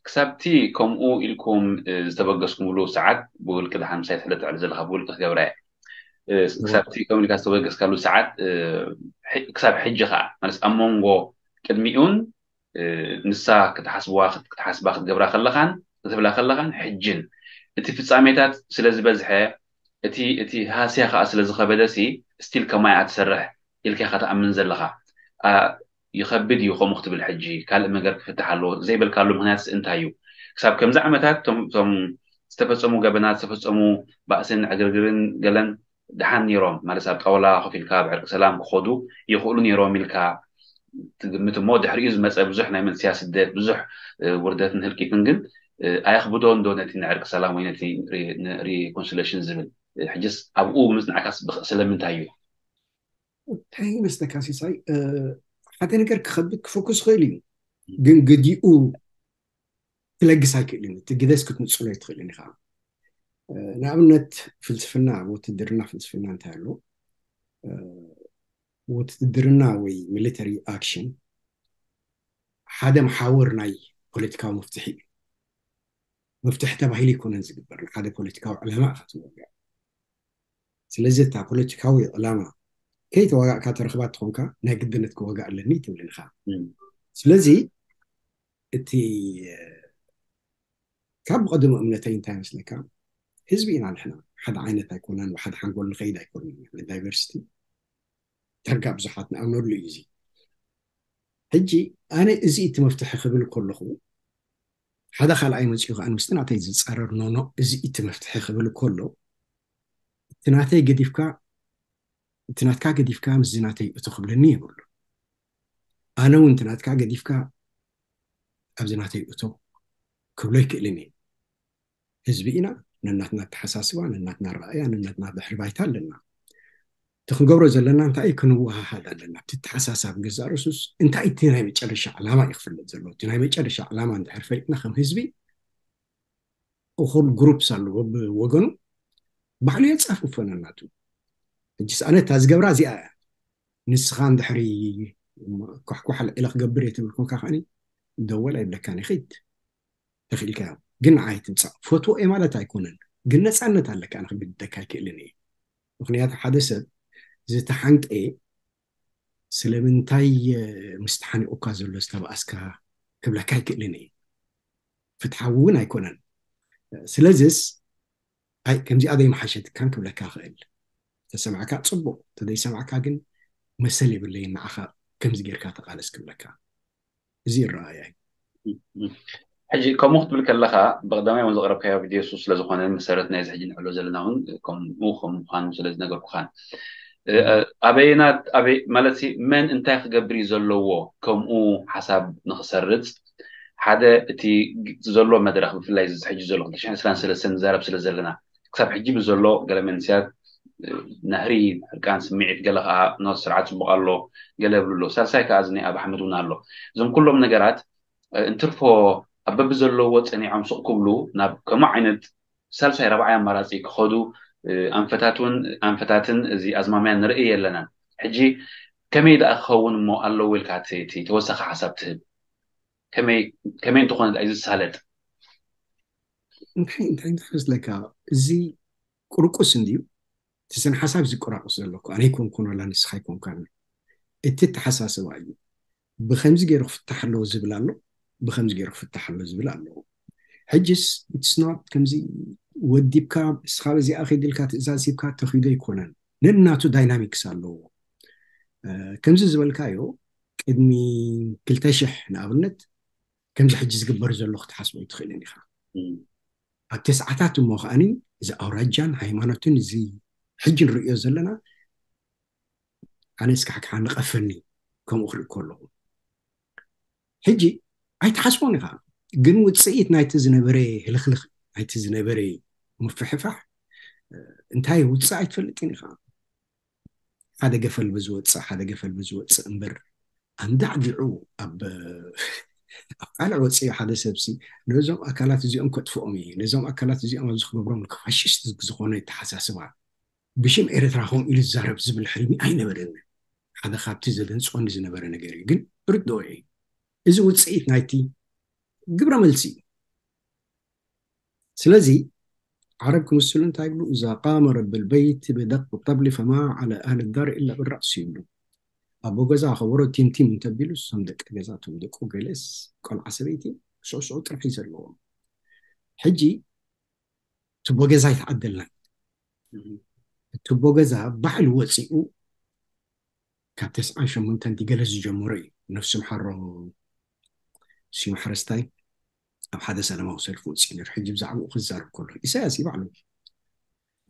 ክሳብቲ ከምኡ ኢልኩም ዝተበገስኩምሉ ሰዓት ብውልቂ ድሓን ምሳይ ትሕለጥ ዕሊ ዘለካ ብውልቂ ክገብራ እየ ክሳብቲ ከምኡ ኢልካ ዝተበገስካሉ ሰዓት ክሳብ ሕጂ ከዓ ማለት ኣብ መንጎ ቅድሚኡን ንሳ ክትሓስብዋ ክትሓስባ ክትገብራ ከለኻን ክትብላ ከለኻን ሕጅን እቲ ፍጻሜታት ስለ ዝበዝሐ፣ እቲ እቲ ሃስያ ከኣ ስለ ዝኸበደሲ፣ ስቲል ከማይ እያ ትሰርሕ ኢልካ ኢኻ ትኣምን ዘለኻ። ኣ፣ ይኸብድ እዩ ከምኡ ክትብል። ሕጂ ካልእ ነገር ክፍታሕ ኣለዎ ዘይበልካሉ ምኽንያትስ እንታይ እዩ? ክሳብ ከምዚ ዓመታት እቶም እቶም ዝተፈጸሙ ገበናት፣ ዝተፈጸሙ ባእስን ዕግርግርን ገለን ደሓን ነይሮም፣ ማለት ኣብ ጣውላ ኮፍ ኢልካ ኣብ ዕርቂ ሰላም ክኸዱ ይኽእሉ ነይሮም ኢልካ ትግምት እሞ፣ ድሕሪኡ ዝመጸ ብዙሕ ናይ መንስያ ስደት፣ ብዙሕ ውርደትን ህልቂትን ግን ኣየኽብዶን ዶ ነቲ ንዕርቂ ሰላም ወይ ነቲ ሪኮንሲሌሽን ዝብል? ሕጅስ ኣብኡ ምጽናዕካስ ስለምንታይ እዩ? እንታይ ይመስለካ ሲሳይ? ሓደ ነገር ክኸብድ ክፈኩስ ይኽእል እዩ፣ ግን ግዲኡ ክለግስ ኣይክእልን። እቲ ግደስ ክትንጽሎ ኣይትኽእልን ኢኻ። ንኣብነት ፍልስፍና፣ ኣብ ውትድርና ፍልስፍና እንታይ ኣሎ? ውትድርና ወይ ሚሊተሪ ኣክሽን ሓደ መሓውር ናይ ፖለቲካዊ መፍትሒ እዩ። መፍትሒ ተባሂሉ ኣይኮነን ዝግበር፣ ንሓደ ፖለቲካዊ ዕላማ ኢኻ ትወግዕ። ስለዚ እታ ፖለቲካዊ ዕላማ ከይተዋጋእካ ተረኽባ ትኾንካ ናይ ግድነት ክወጋእ ኣለኒ ትብል ኢኻ። ስለዚ እቲ ካብ ብቐደሙ እምነተይ እንታይ መስለካ፣ ህዝቢ ኢና ንሕና፣ ሓደ ዓይነት ኣይኮናን፣ ብሓደ ሓንጎል ንኸይድ ኣይኮንን። ዳይቨርሲቲ ዳርጋ ብዙሓት ንኣምነሉ እዩ። እዚ ሕጂ ኣነ እዚ እቲ መፍትሒ ክብል ከለኹ ሓደ ካልኣይ መፂኡ ከዓ ምስቲ ናተይ ዝፃረር፣ ኖኖ፣ እዚ እቲ መፍትሒ ክብል ከሎ እቲ ናተይ ገዲፍካ፣ እቲ ናትካ ገዲፍካ ምስዚ ናተይ እቶ ክብለኒ የብሉ። ኣነ እውን እቲ ናትካ ገዲፍካ ኣብዚ ናተይ እቶ ክብሎ ይክእልን እየ። ህዝቢ ኢና፣ ነናትና ኣተሓሳስባ፣ ነናትና ኣረኣእያ፣ ነናትና ድሕሪ ባይታ ኣለና። እቲ ክንገብሮ ዘለና እንታይ እዩ? ክንወሃሃድ ኣለና። እቲ ተሓሳሳቢ ገዛእ ርእሱስ እንታይ እቲ ናይ መጨረሻ ዕላማ እዩ ክፍለጥ ዘለዎ። እቲ ናይ መጨረሻ ዕላማ እንድሕር ፈሊጥና ከም ህዝቢ፣ እኹል ግሩፕስ ኣለዎ ብወገኑ፣ ባዕሉ የጻፍፎ ነናቱ። ሕጂስ ኣነ እታ ዝገብራ እዚኣ እያ። ንስኻ እንድሕሪ ኳሕኳሕ ኣልዒለ ክገብር እየ ትብል ኮንካ ከዓኒ ደወል ኣይብለካን፣ ይኺድ ተኽኢልካዮ። ግን ንዓይ ትምጻእ ፈትዎ እየ ማለት ኣይኮነን፣ ግን ነጻነት ኣለካ፣ ኣነ ክግድደካ ኣይክእልን እየ። ምኽንያቱ ሓደ ሰብ ዝተሓንቀ ስለምንታይ ምስ ተሓኒቑካ ዘሎ ዝተባኣስካ ክብለካ ኣይክእልን እየ። ፍትሓዊ እውን ኣይኮነን። ስለዚስ ኣይ ከምዚኣ ዘይመሓሸትካን ክብለካ እኽእል። ተሰማዕካ ጽቡቕ፣ ተዘይሰማዕካ ግን መሰል የብለይን ንዓኻ ከምዚ ጌርካ ተቓለስ ክብለካ። እዚ ይረኣያ እዩ። ሕጂ ከምኡ ክትብል ከለኻ ብቐዳማይ እውን ዘቕረብካዮ ቪድዮ እሱ ስለ ዝኾነ መሰረት ናይዚ ሕጂ ንዕሎ ዘለና እውን ከምኡ ከም ምዃኑ ስለ ዝነገርኩኻን ኣበየናት ኣበይ ማለት ሲ መን እንታይ ክገብር እዩ ዘለዎ ከምኡ ሓሳብ ንኽሰርጽ ሓደ እቲ ዘሎ መድረኽ ብፍላይ እዚ ሕጂ ዘሎ ክልተ ሽሕን ዕስራን ሰለስተን ንዛረብ ስለ ዘለና ክሳብ ሕጂ ብዘሎ ገለ መንስያት ናህሪ ሕርቃን ስምዒት ገለ ከዓ ኖ ስርዓት ፅቡቅ ኣሎ ገለ ብሉ ኣሎ ሳልሳይ ከዓ እዚ ናይ ኣብ ኣሕመድ እውን ኣሎ እዞም ኩሎም ነገራት እንትርፎ ኣብ በቢ ዘለዎ ፀኒዖም ስቕ ክብሉ ናብ ከምኡ ዓይነት ሳልሳይ ራብዓይ ኣማራፂ ክኸዱ ኣንፈታት እውን ኣንፈታትን እዚ ኣዝማሚያ ንርኢ የለናን ሕጂ ከመይ ደኣ ክኸውን እሞ ኣለዎ ኢልካ እቲ ተወሳኺ ሓሳብ ትህብ ከመይ እንተኾነ ደኣ እዩ ዝሳለጥ እንታይ እንታይ እንታይ መስለካ እዚ ቁርቁስ እንድዩ እቲ ስነ ሓሳብ ዝቆራቁስ ዘሎ እኮ ኣነ ኣይኮንኩን ዋላ ንስኻ ኣይኮንካን እቲ ተሓሳስባ እዩ ብኸምዚ ገይሩ ክፍታሕ ኣለዎ ዝብል ኣሎ ብኸምዚ ገይሩ ክፍታሕ ኣሎ ዝብል ኣለዎ ሕጅስ it's not ከምዚ ወዲብካ እስኻ በዚኣ ከይድልካ ትእዛዝ ሂብካ ተኺዶ ኣይኮነን ነናቱ ዳይናሚክስ ኣለዎ ከምዚ ዝበልካዮ ቅድሚ ክልተ ሽሕ ንኣብነት ከምዚ ሕጂ ዝግበር ዘሎ ክትሓስቦ ኣይትኽእልን ኢኻ ኣብ ተስዓታት እሞ ከዓኒ እዚ ኣውራጃን ሃይማኖትን እዚ ሕጂ ንርእዮ ዘለና ኣነ እስካሕክሓ ንቐፈኒ ከምኡ ክርኢ ከለኹ ሕጂ ኣይትሓስቦን ኢኻ ግን ውፅኢት ናይቲ ዝነበረ ህልኽልኽ ናይቲ ዝነበረ ምፍሕፋሕ እንታይ ውፅእ ኣይትፈልጥን ኢኻ ሓደ ገፈል ብዝወፅእ ሓደ ገፈል ብዝወፅእ እምበር ኣንዳዕዲዑ ኣብ ኣብ ካልዕ ወፅኡ ሓደ ሰብሲ ነዞም ኣካላት እዚኦም ከጥፍኦም እዩ ነዞም ኣካላት እዚኦም ኣብዚ ክገብሮም ፋሽስት ዝኾነ ተሓሳስባ ብሽም ኤርትራ ከምኡ ኢሉ ዝዛረብ ዝብል ሕልሚ ኣይነበረኒ ሓደ ካብቲ ዘደንፅወኒ ዝነበረ ነገር እዩ ግን ርድኦ እየ እዚ ውፅኢት ናይቲ ግብረ መልሲ እዩ ስለዚ ዓረብ ክምስሉ እንታይ ይብሉ እዛ ቃመ ረብ ልበይት ብደቅ ጠብሊ ፈማ ዓለ ኣህል ዳር ኢላ ብራእሱ ይብሉ ኣቦ ገዛ ከበሮ ቲምቲም እንተቢሉ እሶም ደቂ ገዛ እቶም ደቁ ገለስ ቆልዓ ሰበይቲ ስዕስዑ ጥራሕ እዩ ዘለዎም ሕጂ ቱቦ ገዛ ኣይተዓደልናን። ቱቦ ገዛ ባዕሉ ወፂኡ ካብ ተስዓን ሸሞንተን ገለ ዝጀመሮ እዩ። ነፍሲ ምሓሮ ስዩም ሓረስታይ ኣብ ሓደ ሰላማዊ ሰልፊ ወፂኡ ነይሩ። ሕጂ ብዛዕባኡ ክዛረብ ከሎ ኢሳያስ እዩ ባዕሉ፣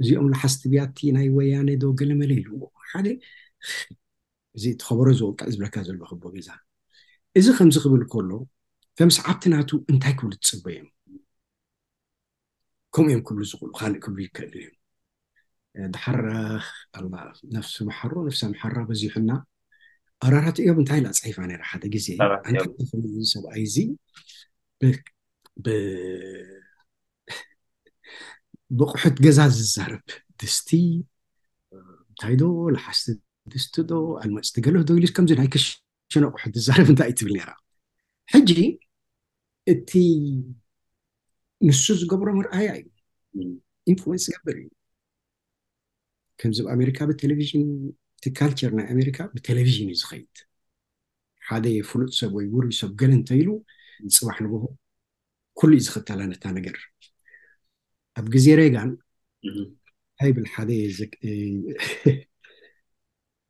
እዚኦም ለሓስቲ ብያቲ ናይ ወያነ ዶ ገለመለ ኢልዎ። ሓደ እዚ እቲ ከበሮ ዝወቅዕ ዝብለካ ዘሎ ክቦ ገዛ፣ እዚ ከምዚ ክብል ከሎ ከም ሰዓብቲ ናቱ እንታይ ክብሉ ትፅበዮም? ከምኡ እዮም ክብሉ ዝኽእሉ፣ ካልእ ክብሉ ይክእሉ እዮም። ድሓር ኣላ ነፍሲ መሓሮ ነፍሰ መሓራ በዚሑና። ኣራራት እዮም እንታይ ኢላ ፅሒፋ ነይራ ሓደ ግዜ። ኣራራት ኣንታ እዮም። እዚ ሰብኣይ እዚ ብ- ብ- ብቑሑት ገዛ ዝዛረብ፣ ድስቲ እንታይ ዶ ለሓስቲ ድስቲ ዶ ኣልመፅቲ ገለ ዶ ኢሉ ከምዚ ናይ ክሽነ ኣቑሑት ዝዛረብ እንታይ እዩ ትብል ነይራ። ሕጂ እቲ ንሱ ዝገብሮ መርኣያ እዩ። ኢንፍሉንስ ዝገብር እዩ። ከምዚ ኣብ ኣሜሪካ ብቴሌቪዥን፣ እቲ ካልቸር ናይ ኣሜሪካ ብቴሌቪዥን እዩ ዝኸይድ። ሓደ ፍሉጥ ሰብ ወይ ውሩይ ሰብ ገለ እንተኢሉ፣ ፅባሕ ንግሆ ኩሉ እዩ ዝኽተላ ነታ ነገር። ኣብ ግዜ ሬጋን እንታይ ይብል ሓደ ዘክ-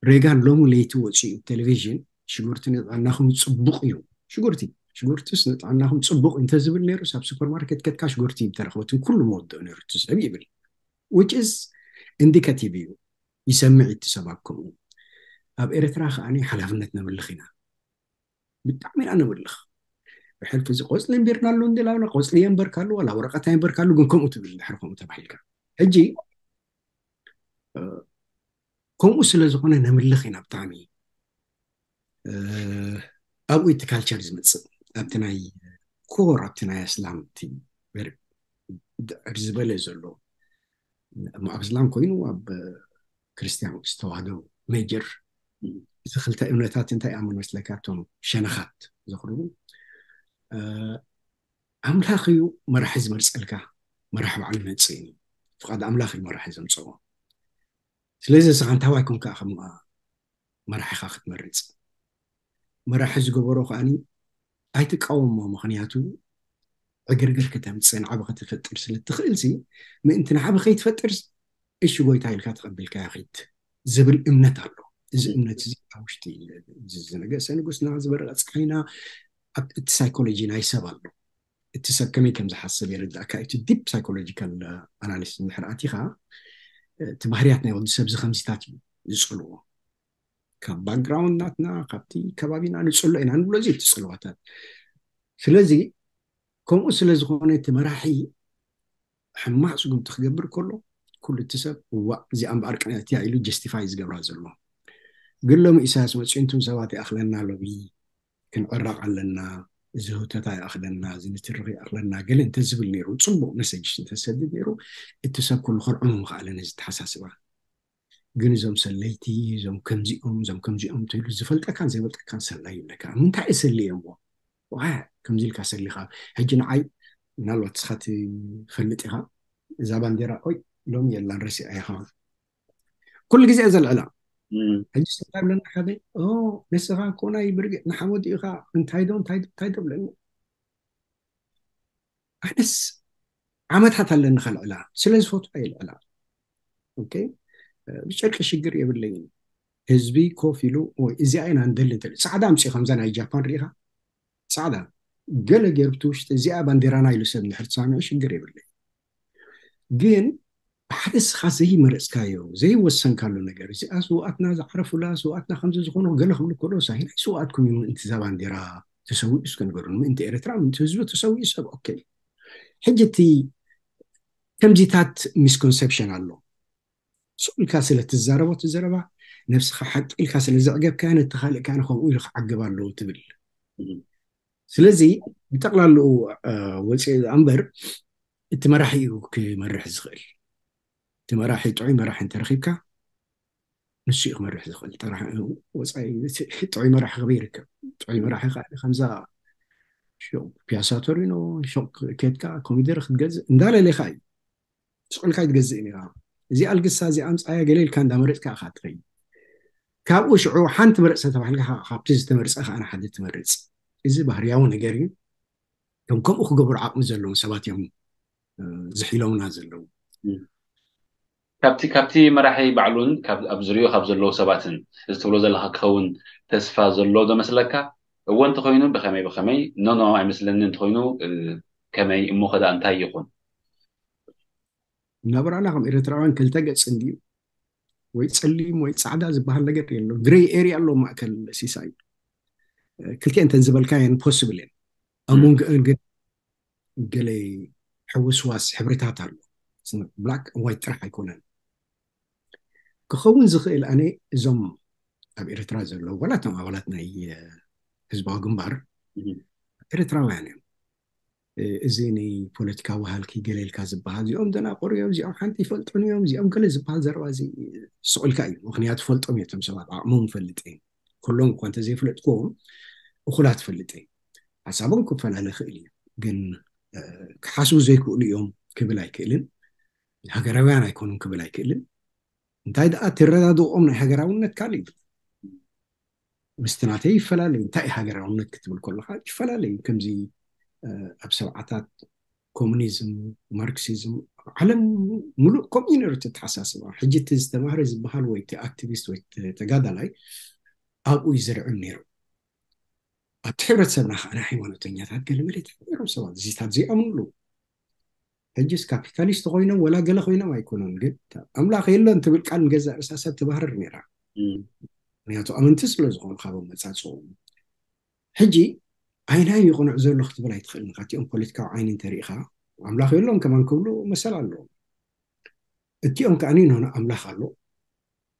ሬጋን ሎሚ ለይቲ ወፂኡ ቴሌቪዥን ሽጉርቲ ንጥዕናኹም ፅቡቕ እዩ፣ ሽጉርቲ ሽጉርትስ ንጥዕናኹም ፅቡቕ እንተዝብል ነይሩ፣ ኣብ ሱፐርማርኬት ከድካ ሽጉርቲ ተረኽበትን ኩሉ መወደኡ ነይሩ እቲ ሰብ ይብል። Which is ኢንዲካቲቭ እዩ። ይሰምዕ እቲ ሰብ ኣብ ከምኡ። ኣብ ኤርትራ ከኣ ሓላፍነት ነምልኽ ኢና፣ ብጣዕሚ ኢና ነምልኽ። ብሕልፊ እዚ ቆፅሊ እምቢርና ኣሎ እንዲ ላውና ቆፅሊ የንበርካ ኣለዎ፣ ዋላ ወረቐት ኣይንበርካ ኣለዎ፣ ግን ከምኡ ትብል ድሕሪ ከምኡ ተባሂልካ። ሕጂ ከምኡ ስለ ዝኾነ ነምልኽ ኢና ብጣዕሚ። ኣብኡ እቲ ካልቸር ዝመፅእ ኣብቲ ናይ ኮር ኣብቲ ናይ ኣስላም እቲ ድዕር ዝበለ ዘሎ ኣብ ኣስላም ኮይኑ ኣብ ክርስቲያን ዝተዋህዶ ሜጀር እቲ ክልተ እምነታት እንታይ ኣምን መስለካ እቶም ሸነኻት ዘኽርቡ ኣምላኽ እዩ መራሒ ዝመርፀልካ። መራሒ ባዕሉ ይመፅእ እዩ። ፍቓድ ኣምላኽ እዩ መራሒ ዘምፅኦ። ስለዚ ንስኻ እንታዋይ ኮንካ ከም መራሒኻ ክትመርፅ? መራሒ ዝገበሮ ከዓኒ ኣይትቃወሞ። ምኽንያቱ ዕግርግር ከተምፅእ ንዓብ ከተፈጥር ስለ ትኽእል ሲ ምእንቲ ንዓብ ከይትፈጥር እሺ ጎይታ ኢልካ ተቐቢልካ ያኺድ ዝብል እምነት ኣሎ። እዚ እምነት እዚ ኣብ ውሽጢ ዝነገሰ ንጉስና ዝበረቐ ፀሓይና እቲ ሳይኮሎጂ ናይ ሰብ ኣሎ። እቲ ሰብ ከመይ ከም ዝሓስብ የረዳእካ። እቲ ዲፕ ሳይኮሎጂካል ኣናሊሲስ እንድሕር ኣቲኻ እቲ ባህርያት ናይ ወዲ ሰብ እዚ ከምዚታት እዩ ዝፀልዎ። ካብ ባክግራውንድ ናትና ካብቲ ከባቢና ንፅሎ ኢና ንብሎ እዚ እቲ ፅልዋታት። ስለዚ ከምኡ ስለ ዝኾነ እቲ መራሒ ሕማቕ ስጉምቲ ክገብር ከሎ ኩሉ እቲ ሰብ እዋእ እዚኣ እምበኣር ቅንዕቲ እያ ኢሉ ጀስቲፋይ ዝገብራ ዘሎ። ግን ሎሚ ኢሳያስ መፂኡ እንቱም ሰባት ይኣኽለና ሎሚ ክንዕረቕ ኣለና፣ እዚ ህውተታ ይኣኽለና፣ እዚ ንትርኽ ይኣኽለና ገለ እንተዝብል ነይሩ ፅቡቕ መሰጅ እንተዝሰድድ ነይሩ እቲ ሰብ ኩሉ ከርዕሞ ምኽኣለ ነዚ ተሓሳስባ። ግን እዞም ሰለይቲ እዞም ከምዚኦም እዞም ከምዚኦም እንተኢሉ ዝፈልጠካን ዘይፈልጠካን ሰላይ ይብለካ። ምንታይ እየ ሰልየሞ? ዋ ከምዚ ኢልካ ሰሊኻ ሕጂ ንዓይ ምናልባት ንስኻ ትፈልጥ ኢኻ። እዛ ባንዴራ ኦይ ሎሚ የላን ረሲዐ ኢኻ ኩሉ ግዜ እየ ዘልዕላ። ሕጂ ስጋ ብለና ሓደ ንስኻ እኮ ናይ ብርጌድ ንሓመዱ ኢኻ እንታይ ዶ እንታይ ዶ እንታይ ዶ ብለኒ። ኣነስ ዓመታት ኣለኒ ከልዕላ ስለ ዝፈትዋ የልዕላ። ኦኬ ብጨርቂ ሽግር የብለይን። ህዝቢ ኮፍ ኢሉ ወይ እዚኣ ኢና ንደሊ እንተ ጻዕዳ ኣምፅእ ከምዛ ናይ ጃፓን ርኢኻ ጻዕዳ ገለ ገይሩ ብቲ ውሽጢ እዚኣ ባንዴራና ኢሉ ሰብ እንድሕር ተሳሚዑ ሽግር የብለይን። ግን ሓደ ስኻ ዘይመረፅካዮ ዘይወሰንካሉ ነገር እዚኣ ስውኣትና ዝዓረፉላ ስውኣትና ከምዚ ዝኾኑ ገለ ክብሉ ከሎ ሳይ ናይ ስውኣትኩም እዩ ምእንቲ እዛ ባንዴራ ተሰዊኡ እስከ ንገሩን ምእንቲ ኤርትራ ምእንቲ ህዝቢ ተሰዊኡ ሰብ ኦኬ። ሕጂ እቲ ከምዚታት ሚስኮንሰፕሽን ኣሎ። ስቕ ኢልካ ስለ ትዛረቦ እቲ ዘረባ ነብስኻ ሓቂ ኢልካ ስለ ዘዕገብካዮ ነቲ ካልእ ከኣ ከምኡ ኢሉ ክዓግብ ኣለዎ ትብል። ስለዚ ብጠቕላልኡ ወፂኡ እምበር እቲ መራሒ እዩ ክመርሕ ዝኽእል። እቲ መራሒ ጥዑይ መራሒ እንተረኺብካ ንሱ እዩ ክመርሕ ዝኽእል። ጥዑይ መራሒ ከበይ ይርከብ? ጥዑይ መራሒ ከዓ ከምዛ ፒያሳ ቶሪኖ ሾቅ ኬድካ ኮሚደረ ክትገዝእ እንዳለሌኻ እዩ ስቕ ኢልካ ኣይትገዝእን ኢኻ። እዚኣ ኣልግሳ እዚኣ ኣምፃያ ገለ ኢልካ እንዳመረፅካ ኢኻ ትኸይድ። ካብኡ ሽዑ ሓንቲ መረፅ ተባሂልካ ካብቲ ዝተመርፀ ከዓ ንሓደ ትመርፅ። እዚ ባህርያዊ ነገር እዩ። ከም ከምኡ ክገብሩ ዓቕሚ ዘለዎም ሰባት እዮም ዝሒሎምና ዘለዉ። ካብቲ ካብቲ መራሒ ባዕሉን ኣብ ዝሪኦ ካብ ዘለዉ ሰባትን እዚ ትብሎ ዘለካ ክኸውን ተስፋ ዘሎ ዶ መስለካ? እወ እንተኮይኑ ብከመይ ብከመይ? ኖኖ ኣይመስለኒ እንተኮይኑ ከመይ እሞ ከዳ እንታይ ይኹን? ናብራና ከም ኤርትራውያን ክልተ ገጽ እንድዩ። ወይ ጸሊም ወይ ጻዕዳ ዝበሃል ነገር የሎ። ግሬይ ኤርያ ኣሎ ማእከል ሲሳይ። ክልቲኤን እንተን ዝበልካየን ፖስብል እየን። ኣብ መንጎአን ግን ገለ ሕውስዋስ ሕብርታት ኣሎ። ብላክ ዋይት ጥራሕ ኣይኮነን። ክኸውን ዝኽእል ኣነ እዞም ኣብ ኤርትራ ዘለዉ ዋላ እቶም ኣባላት ናይ ህዝባዊ ግንባር ኤርትራውያን እዮም። እዚ ናይ ፖለቲካዊ ሃልኪ ገለ ኢልካ ዝበሃል እዚኦም ደናቆር እዮም፣ እዚኦም ሓንቲ ይፈልጡን እዮም፣ እዚኦም ገለ ዝበሃል ዘረባ እዚ ስቕ ኢልካ እዩ። ምክንያቱ ፈልጦም እዮም እቶም ሰባት፣ ዓቕሞም እፈልጥ እየ። ኩሎም እኳ እንተዘይፍለጥክዎም እኹላት እፈልጥ እየ። ሓሳቦም ክፈላለ ይኽእል እዩ፣ ግን ክሓስቡ ዘይክእሉ እዮም ክብል ኣይክእልን። ሃገራውያን ኣይኮኑን ክብል ኣይክእልን። እንታይ ደኣ ትረዳድኦም ናይ ሃገራውነት ካልእ እዩ። ምስቲ ናተይ ይፈላለዩ። እንታይ እዩ ሃገራውነት ክትብል ከለካ ይፈላለዩ። ከምዚ ኣብ ሰብዓታት ኮሙኒዝም፣ ማርክሲዝም ዓለም ሙሉእ ከምኡ ነሩ ተተሓሳስባ። ሕጂ እቲ ዝተማህረ ዝበሃል ወይ እቲ ኣክቲቪስት ወይ ተጋዳላይ ኣብኡ እዩ ዝርዕም ነይሩ። ኣብቲ ሕብረተሰብና ከዓ ናይ ሃይማኖተኛታት ገለ መለ ነይሮም ሰባት እዚታት ዘይኣምኑሉ። ሕጅስ ካፒታሊስት ኮይኖም ወላ ገለ ኮይኖም ኣይኮኑን፣ ግን ኣምላኽ የሎን ትብል ቃል ንገዛእ ርእሳ ሰብ ትባህርር ነይራ። ምክንያቱ ኣመንቲ ስለ ዝኾኑ ካብ ኣመጻጽኦም። ሕጂ ኣይናይ ይቕኑዕ ዘሎ ክትብል ኣይትኽእልን። ካቲኦም ፖለቲካዊ ዓይኒ እንተሪኢኻ ኣምላኽ የሎን ከማን ክብሉ መሰል ኣለዎም። እቲኦም ከኣ ኖኖ ኣምላኽ ኣሎ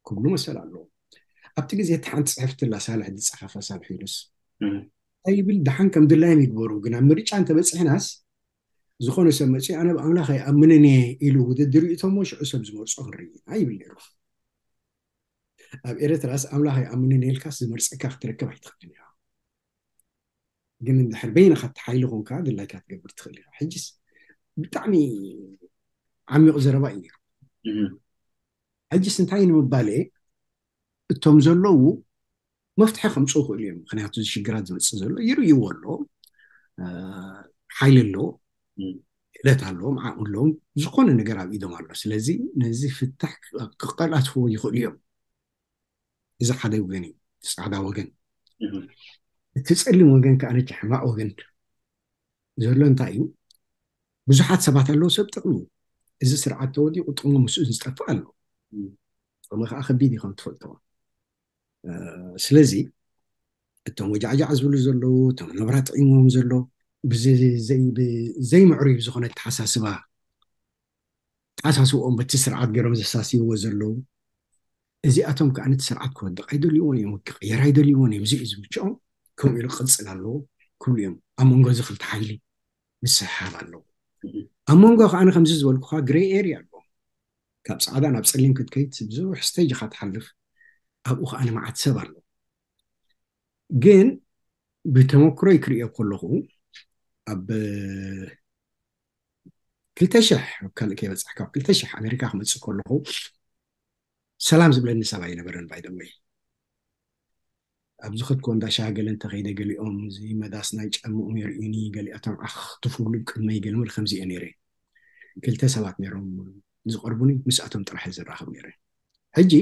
ክብሉ መሰል ኣለዎም። ኣብቲ ግዜ እቲ ሓንቲ ጽሕፍቲ ኣላ ሳልሕ ዝጸሓፋ ሳልሕ ኢሉስ እንታይ ይብል ደሓን ከም ድላዮም ይግበሩ፣ ግን ኣብ ምርጫ እንተበጺሕናስ ዝኾነ ሰብ መጺኡ ኣነ ብኣምላኽ ኣይኣምንን እየ ኢሉ ውድድር ይእቶሞ ሽዑ ሰብ ዝመርጾ ክንርኢ ኢና ይብል ነይሩ። ኣብ ኤርትራስ ኣምላኽ ኣይኣምንን ኢልካስ ዝመርጸካ ክትረክብ ኣይትኽእልን ኢኻ። ግን እንድሕር በይንኻ እትሓይሊ ኮንካ ድላይካ ትገብር ትኽእል ኢኻ። ሕጅስ ብጣዕሚ ዓሚቕ ዘረባ እዩ ነይሩ። ሕጅስ እንታይ ንምባል እየ እቶም ዘለዉ መፍትሒ ከምፅኡ ክእሉ እዮም። ምክንያቱ እዚ ሽግራት ዝመፅእ ዘሎ ይርእይዎ ኣሎ፣ ሓይሊ ኣሎ፣ ክእለት ኣለዎም፣ ዓቕሚ ኣለዎም፣ ዝኾነ ነገር ኣብ ኢዶም ኣሎ። ስለዚ ነዚ ፍታሕ ክቀላትፍዎ ይኽእሉ እዮም። እዚ ሓደ ወገን እዩ፣ ፃዕዳ ወገን። እቲ ፀሊም ወገን ከዓ ነቲ ሕማቕ ወገን ዘሎ እንታይ እዩ? ብዙሓት ሰባት ኣለዉ ሰብ ጥቕሚ። እዚ ስርዓት ተወዲቑ ጥቕሚ ምስኡ ዝጠፍእ ኣሎ። ጥቕሚ ከዓ ከቢድ እዩ ከም ትፈልጥዎ። ስለዚ እቶም ወጃዕጃዕ ዝብሉ ዘለዉ፣ እቶም ናብራ ጥዒሞም ዘሎ፣ ብዘይምዕሩይ ብዝኾነ ኣተሓሳስባ ተሓሳስብኦም በቲ ስርዓት ገይሮም ዘሳስይዎ ዘለዉ፣ እዚኣቶም ከዓ ነቲ ስርዓት ክወድቕ ኣይደልይዎን እዮም፣ ክቕየር ኣይደልይዎን እዮም። እዚ እዩ ዝምችኦም፣ ከምኡ ኢሉ ክቕፅል ኣለዎ ክብሉ እዮም። ኣብ መንጎ እዚ ክልተ ሓይሊ ምስሕሓብ ኣለዎ። ኣብ መንጎ ከዓ ከምዚ ዝበልኩኻ ግሬይ ኤርያ ኣለዎ። ካብ ፃዕዳ ናብ ፀሊም ክትከይድ ብዙሕ ስቴጅ ኢኻ ትሓልፍ። ኣብኡ ከዓ ንመዓት ሰብ ኣሎ። ግን ብተመክሮይ ክርእዮ ከለኹ ኣብ ክልተ ሽሕ ካልእ ከይበፅሕ ካብ ክልተ ሽሕ ኣሜሪካ ክመፅእ ከለኹ ሰላም ዝብለኒ ሰብ ኣይነበረን። ባይደወይ ኣብ ዝኸድኮ እንዳ ሻሂ ገለ እንተኸይደ ገሊኦም እዚ መዳስ ናይ ጫምኦም የርእዩኒ፣ ገሊኣቶም ዓኽ ትፉ ብሉ ቅድመይ ገለ መለ ከምዚ እየ ነይረ። ክልተ ሰባት ነይሮም ዝቐርቡኒ፣ ምስኣቶም ጥራሕ እየ ዝራኸብ ነይረ። ሕጂ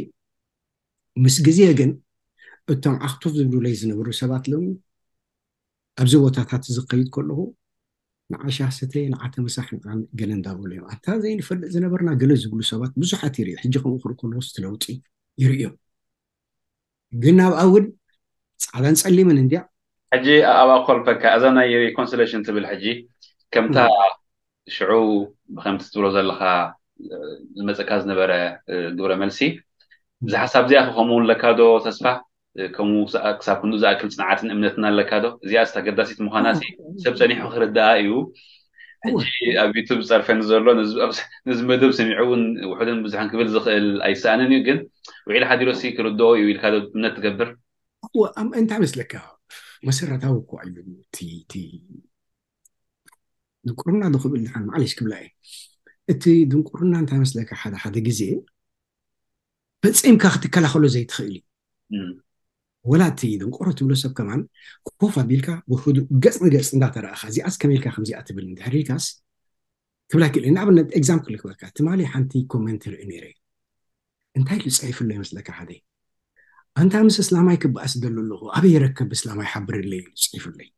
ምስ ግዜ ግን እቶም ዓኽቱፍ ዝብሉለይ ዝነበሩ ሰባት ሎሚ ኣብዚ ቦታታት ዝኸይድ ከለኹ ንዓሻ ስተ ንዓተ ምሳሕ ንዓም ገለ እንዳበሉ እዮም። ኣታ ዘይንፈልጥ ዝነበርና ገለ ዝብሉ ሰባት ብዙሓት ይርኢ። ሕጂ ከምኡ ክርኢ ከለኹ እቲ ለውጢ ይርእዮም። ግን ናብ ኣውን ጻዕዳን ጸሊምን እንድያ። ሕጂ ኣብ ኣኮልፈካ እዛ ናይ ሪኮንሲሌሽን ትብል ሕጂ ከምታ ሽዑ ብከምቲ ትብሎ ዘለኻ ዝመፀካ ዝነበረ ግብረ መልሲ እዚ ሓሳብ እዚኣ ከምኡ ኣለካ ዶ ተስፋ? ከምኡ ክሳብ ክንዱ ዝኣክል ፅንዓትን እምነትን ኣለካ ዶ? እዚኣ ኣገዳሲት ምዃና ሰብ ፀኒሑ ክርዳኣ እዩ። ሕጂ ኣብ ዩቱብ ዝፀርፈኒ ዘሎ ነዚ መደብ ሰሚዑ እውን ውሕድን ብዙሕን ክብል ዝኽእል ኣይሰኣንን እዩ፣ ግን ውዒል ሓዲሩ ሲ ክርድኦ እዩ ኢልካ ዶ እምነት ትገብር? እንታይ መስለካ? መሰረታዊ እኮ እዩ እቲ ድንቁርና ዶ ክብል ድሓን ማዕለሽ ክብላ እየ። እቲ ድንቁርና እንታይ መስለካ? ሓደ ሓደ ግዜ ፈጺምካ ክትከላኸሎ ዘይትኽእል እዩ። ወላ እቲ ደንቆሮ ትብሎ ሰብ ከማን ኮፍ ኣቢልካ ብህዱእ ገጽ ንገጽ እንዳተረኣኻ እዚኣስ ከመይ ኢልካ ከምዚኣ ትብል እንድሕር ኢልካስ ክብላ ክእል። ንኣብነት ኤግዛምፕል ክበካ፣ ትማሊ ሓንቲ ኮመንት ርኢ ነይረ። እንታይ ኢሉ ጽሒፍሎ ይመስለካ? ሓደ ኣንታ ምስ እስላማይ ክበኣስ ደሉ ኣለኹ፣ ኣበይ ይረከብ እስላማይ ሓብርለይ ኢሉ ጽሒፍለይ።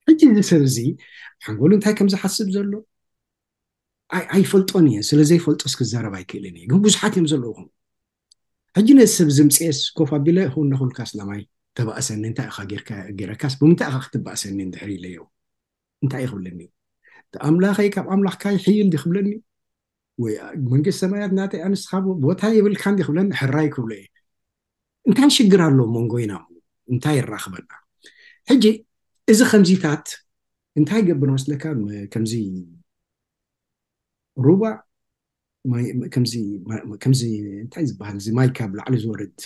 ሕጂ እዚ ሰብ እዚ ሓንጎሉ እንታይ ከም ዝሓስብ ዘሎ ኣይፈልጦን እየ። ስለ ዘይፈልጦስ ክዛረብ ኣይክእልን እየ። ግን ብዙሓት እዮም ዘለውኹም። ሕጂ ነዚ ሰብ ዝምፅኤስ ኮፍ ኣቢለ፣ "ሁ ነኹልካ እስላማይ ተባእሰኒ፣ እንታይ ኢኻ ጌርካ? ጌረካስ ብምንታይ ኢኻ ክትባእሰኒ እንድሕር ኢለዮ? እንታይ እዩ ክብለኒ? ኣምላኸይ ካብ ኣምላኽካ ይሕይል ዲ ክብለኒ? ወይ መንግስቲ ሰማያት ናተይ ኣንስኻ ቦታ የብልካ እንዲ ክብለኒ? ሕራይ ክብሎ እየ። እንታይ ሽግር ኣሎ መንጎይና? እንታይ ይራኽበና?" ሕጂ እዚ ከምዚታት እንታይ ይገብር መስለካ? ከምዚ ሩባ ከምዚ እንታይ ዝበሃል፣ እዚ ማይ ካብ ላዕሊ ዝወርድ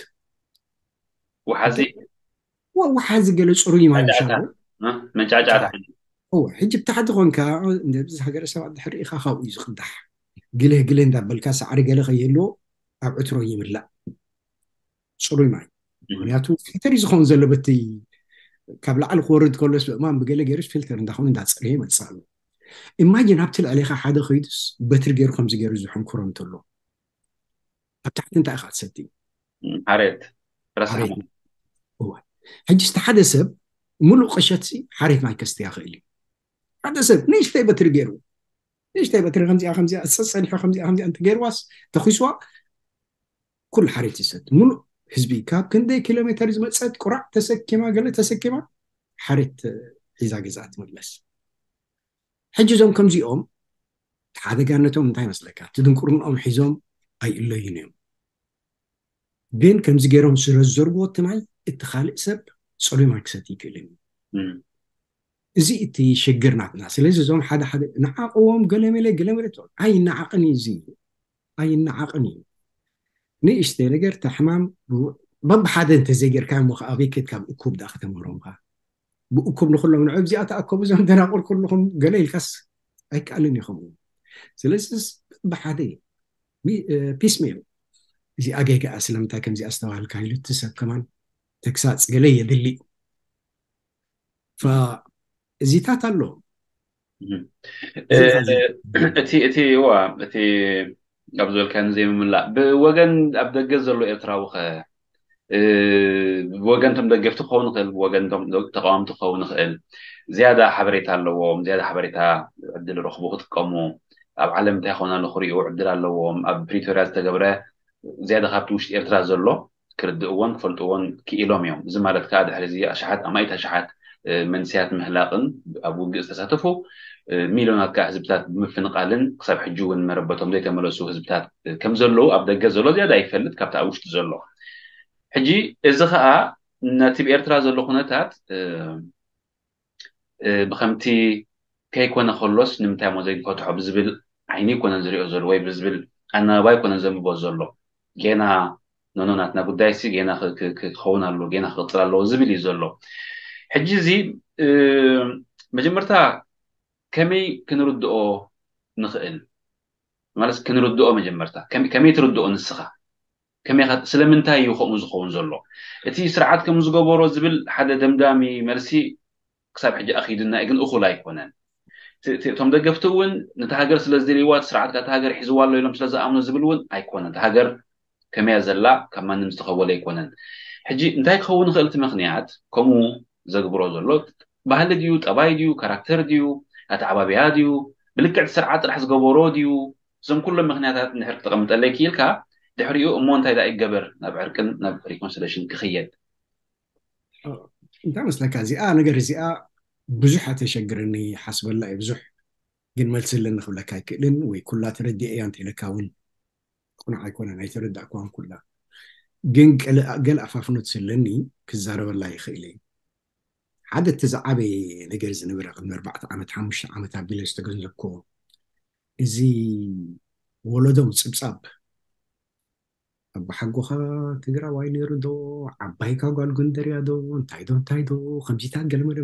ወሓዚ ወሓዚ ገለ ፅሩይ ማይ ምሻሉ መንጫጫት። ሕጂ ብታሕቲ ኮንካ፣ እዚ ሃገረ ሰባት ድሕሪ ኢኻ ካብኡ እዩ ዝቅዳሕ። ግልህ ግልህ እንዳበልካ ሳዕሪ ገለ ከይህልዎ ኣብ ዕትሮ ይምላእ ፅሩይ ማይ። ምክንያቱ ፊልተር እዩ ዝኸውን ዘሎ፣ በቲ ካብ ላዕሊ ክወርድ ከሎስ ብእማን ብገለ ገይሩስ ፊልተር እንዳኾነ እንዳፀረየ ይመፅእ ኣሎ። ኢማጂን ኣብቲ ልዕሌኻ ሓደ ከይዱስ በትሪ ገይሩ ከምዚ ገይሩ ዝሕንኩሮ እንተሎ፣ ኣብ ታሕቲ እንታይ ኢኻ ትሰቲ? ሓሬት ሕጂ እቲ ሓደ ሰብ ሙሉእ ቀሸት ሓሬት ማይ ከስቲ ይኽእል እዩ። ሓደ ሰብ ንእሽተይ በትሪ ገይሩ ንእሽተይ በትሪ ከምዚኣ ከምዚኣ ጸጸኒሑ ከምዚኣ ከምዚኣ እንተገይርዋስ ተኺስዋ ኩሉ ሓሬት ይሰቲ። ሙሉእ ህዝቢ ካብ ክንደይ ኪሎ ሜተር ዝመጸት ቁራዕ ተሰኪማ ገለ ተሰኪማ ሓሬት ሒዛ ገዛ ትምለስ። ሕጂ እዞም ከምዚኦም ሓደጋነቶም እንታይ መስለካ? እቲ ድንቁርንኦም ሒዞም ኣይእለዩን እዮም። ግን ከምዚ ገይሮም ስለ ዝዘርግዎ እቲ ማይ እቲ ካልእ ሰብ ጽሩይ ማይ ክሰቲ ይክእልን እዩ። እዚ እቲ ሽግር ናትና። ስለዚ እዞም ሓደ ሓደ ንዓቕዎም ገለመለ ገለመለ ኣይነዓቕን እዩ። እዚ ኣይነዓቕን እዩ። ንእሽተይ ነገር ተሕማም በብሓደ እንተዘይጌርካ እሞ ከኣበይ ከድካ ብእኩብ ደኣ ከተምህሮምካ ብእኩብ ንኩሎም ንዕብ እዚኣ ተኣከቡ እዞም ደናቁር ኩልኹም ገለ ኢልካስ ኣይከኣልን እዩ። ከምኡ ስለዚ በብሓደ ፒስሜል እዚኣ ጌጋ እያ ስለምንታይ ከምዚ ኣስተባሃልካ ኢሉ እቲ ሰብ ከማን ተግሳፅ ገለ የድሊ። እዚታት ኣሎ እቲ እቲ ዋ እቲ ኣብ ዝበልካኒ ዘይምምላእ ብወገን ኣብ ደገ ዘሎ ኤርትራዊ ኸ ብወገን ቶም ደገፍቲ ክኸውን ይኽእል ብወገን ቶም ተቃወምቲ ክኸውን ይኽእል ዝያዳ ሓበሬታ ኣለዎም ዝያዳ ሓበሬታ ዕድል ረኽቡ ክጥቀሙ ኣብ ዓለም እንታይ ኾና ንክሪኡ ዕድል ኣለዎም ኣብ ፕሪቶርያ ዝተገብረ ዝያዳ ካብቲ ውሽጢ ኤርትራ ዘሎ ክርድእዎን ክፈልጥዎን ክኢሎም እዮም። እዚ ማለት ከዓ ድሕሪ እዚ ኣሽሓት ኣማኢት ኣሽሓት መንስያት ምህላቕን ኣብ ውግእ ዝተሳተፉ ሚልዮናት ከዓ ህዝብታት ብምፍንቓልን ክሳብ ሕጂ እውን መረበቶም ዘይተመለሱ ህዝብታት ከም ዘለዉ ኣብ ደገ ዘሎ ዝያዳ ይፈልጥ ካብቲ ኣብ ውሽጢ ዘሎ። ሕጂ እዚ ከዓ ነቲ ብኤርትራ ዘሎ ኩነታት ብከምቲ ከይኮነ ከሎስ ንምንታይ ሞ ዘይንፈትሖ ብዝብል ዓይኒ ይኮነን ዝሪኦ ዘሎ ወይ ብዝብል ኣናባባ ይኮነን ዘንብቦ ዘሎ ጌና ኖኖ ናትና ጉዳይ ሲ ጌና ክኸውን ኣለዎ ጌና ክቅፅል ኣለዎ ዝብል እዩ ዘሎ። ሕጂ እዚ መጀመርታ ከመይ ክንርድኦ ንኽእል ማለት ክንርድኦ መጀመርታ ከመይ ትርድኦ ንስኻ ከመይ ስለምንታይ እዩ ከምኡ ዝኸውን ዘሎ እቲ ስርዓት ከም ዝገበሮ ዝብል ሓደ ደምዳሚ መልሲ ክሳብ ሕጂ ኣኺድና ግን እኹል ኣይኮነን። እቶም ደገፍቲ እውን ነቲ ሃገር ስለ ዝደልይዋ እቲ ስርዓት ጋታ ሃገር ሒዝዋ ኣሎ ኢሎም ስለ ዝኣምኑ ዝብል እውን ኣይኮነን። እቲ ሃገር ከመያ ዘላ ካብ ማንም ዝተኸወለ ኣይኮነን። ሕጂ እንታይ ክኸውን ይኽእል እቲ ምኽንያት ከምኡ ዘግብሮ ዘሎ ባህሊ ድዩ ጠባይ ድዩ ካራክተር ድዩ ኣተዓባብያ ድዩ ብልክዕ እቲ ስርዓት ጥራሕ ዝገበሮ ድዩ እዞም ኩሎም ምኽንያታት እንድሕር ክተቐምጠለይ ክኢልካ ድሕሪኡ እሞ እንታይ ዳ ይገበር ናብ ዕርቅን ናብ ሪኮንሲሌሽን ክኽየድ እንታይ መስለካ እዚኣ ነገር እዚኣ ብዙሕ ኣተሸግረኒ ሓስበላ እዩ ብዙሕ ግን መልሲ ኣለኒ ክብለካ ኣይክእልን ወይ ኩላ ተረዲአ እያ እንተኢለካ እውን ቁኑዕ ኣይኮነን ኣይተረዳእኳን ኩላ ግን ገለ ኣፋፍኖት ስለኒ ክዛረበላ ይኽእል እየ ሓደ እቲ ዝዓበየ ነገር ዝነበረ ቅድሚ ኣርባዕተ ዓመት ሓሙሽተ ዓመት ኣቢለ ዝተገንዘብኮ እዚ ወለዶ ምፅብፃብ ኣባሓጎኻ ትግራዋይ ነይሩ ዶ ዓባይካ ጓል ጎንደር እያ ዶ እንታይ ዶ እንታይ ዶ ከምዚታት ገለመለ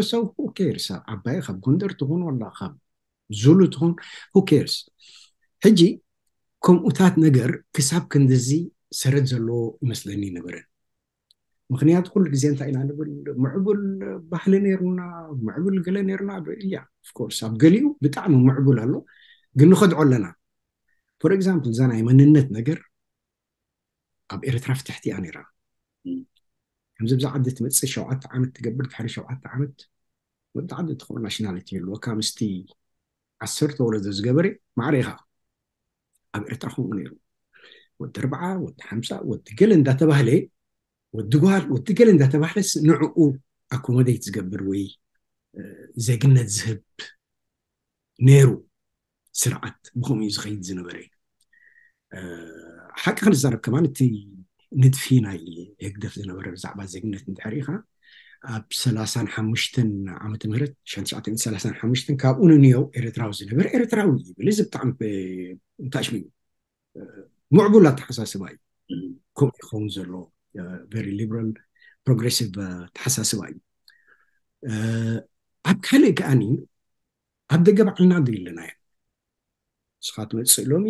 so who cares ዓባይ ካብ ጎንደር ትኹን ወላ ካብ ዙሉ ትኹን who cares ሕጂ ከምኡታት ነገር ክሳብ ክንድዚ ሰረት ዘለዎ ይመስለኒ ነበረን ምክንያቱ ኩሉ ግዜ እንታይ ኢና ንብል? ምዕቡል ባህሊ ነይሩና፣ ምዕቡል ገለ ነይሩና ዶ? እያ፣ ኦፍኮርስ ኣብ ገሊኡ ብጣዕሚ ምዕቡል ኣሎ፣ ግን ንኸድዖ ኣለና። ፎር ኤግዛምፕል፣ እዛ ናይ መንነት ነገር ኣብ ኤርትራ ፍትሕቲ እያ ነይራ። ከምዚ ብዛ ዓዲ ትመፅእ ሸውዓተ ዓመት ትገብር፣ ድሕሪ ሸውዓተ ዓመት ወዲ ዓዲ ትኸውን፣ ናሽናሊቲ ይህልወካ። ምስቲ ዓሰርተ ወለዶ ዝገበረ ማዕረ ኢኻ። ኣብ ኤርትራ ከምኡ ነይሩ። ወዲ ኣርብዓ፣ ወዲ ሓምሳ፣ ወዲ ገለ እንዳተባህለ፣ ወዲ ጓል፣ ወዲ ገለ እንዳተባህለስ ንዕኡ ኣኮሞዴት ዝገብር ወይ ዜግነት ዝህብ ነይሩ። ስርዓት ብኸምኡ እዩ ዝኸይድ ዝነበረ። ሓቂ ክንዛረብ ከማን፣ እቲ ንድፊ ናይ ህግደፍ ዝነበረ ብዛዕባ ዜግነት እንድሕር ኢኻ፣ ኣብ ሰላሳን ሓሙሽተን ዓመተ ምህረት፣ ሽሕን ትሽዓተ ሚእትን ሰላሳን ሓሙሽተን፣ ካብኡ ንንየው ኤርትራዊ ዝነበር ኤርትራዊ ይብል። እዚ ብጣዕሚ ታሽሚ ምዕቡል ኣተሓሳስባ እዩ። ከምኡ ይኸውን ዘሎ፣ ቨሪ ሊበራል ፕሮግሬሲቭ ኣተሓሳስባ እዩ። ኣብ ካልእ ከኣኒ ኣብ ደገ ባዕልና ዶ ኣለናዮ? ንስኻ ትመጽእ ሎሚ፣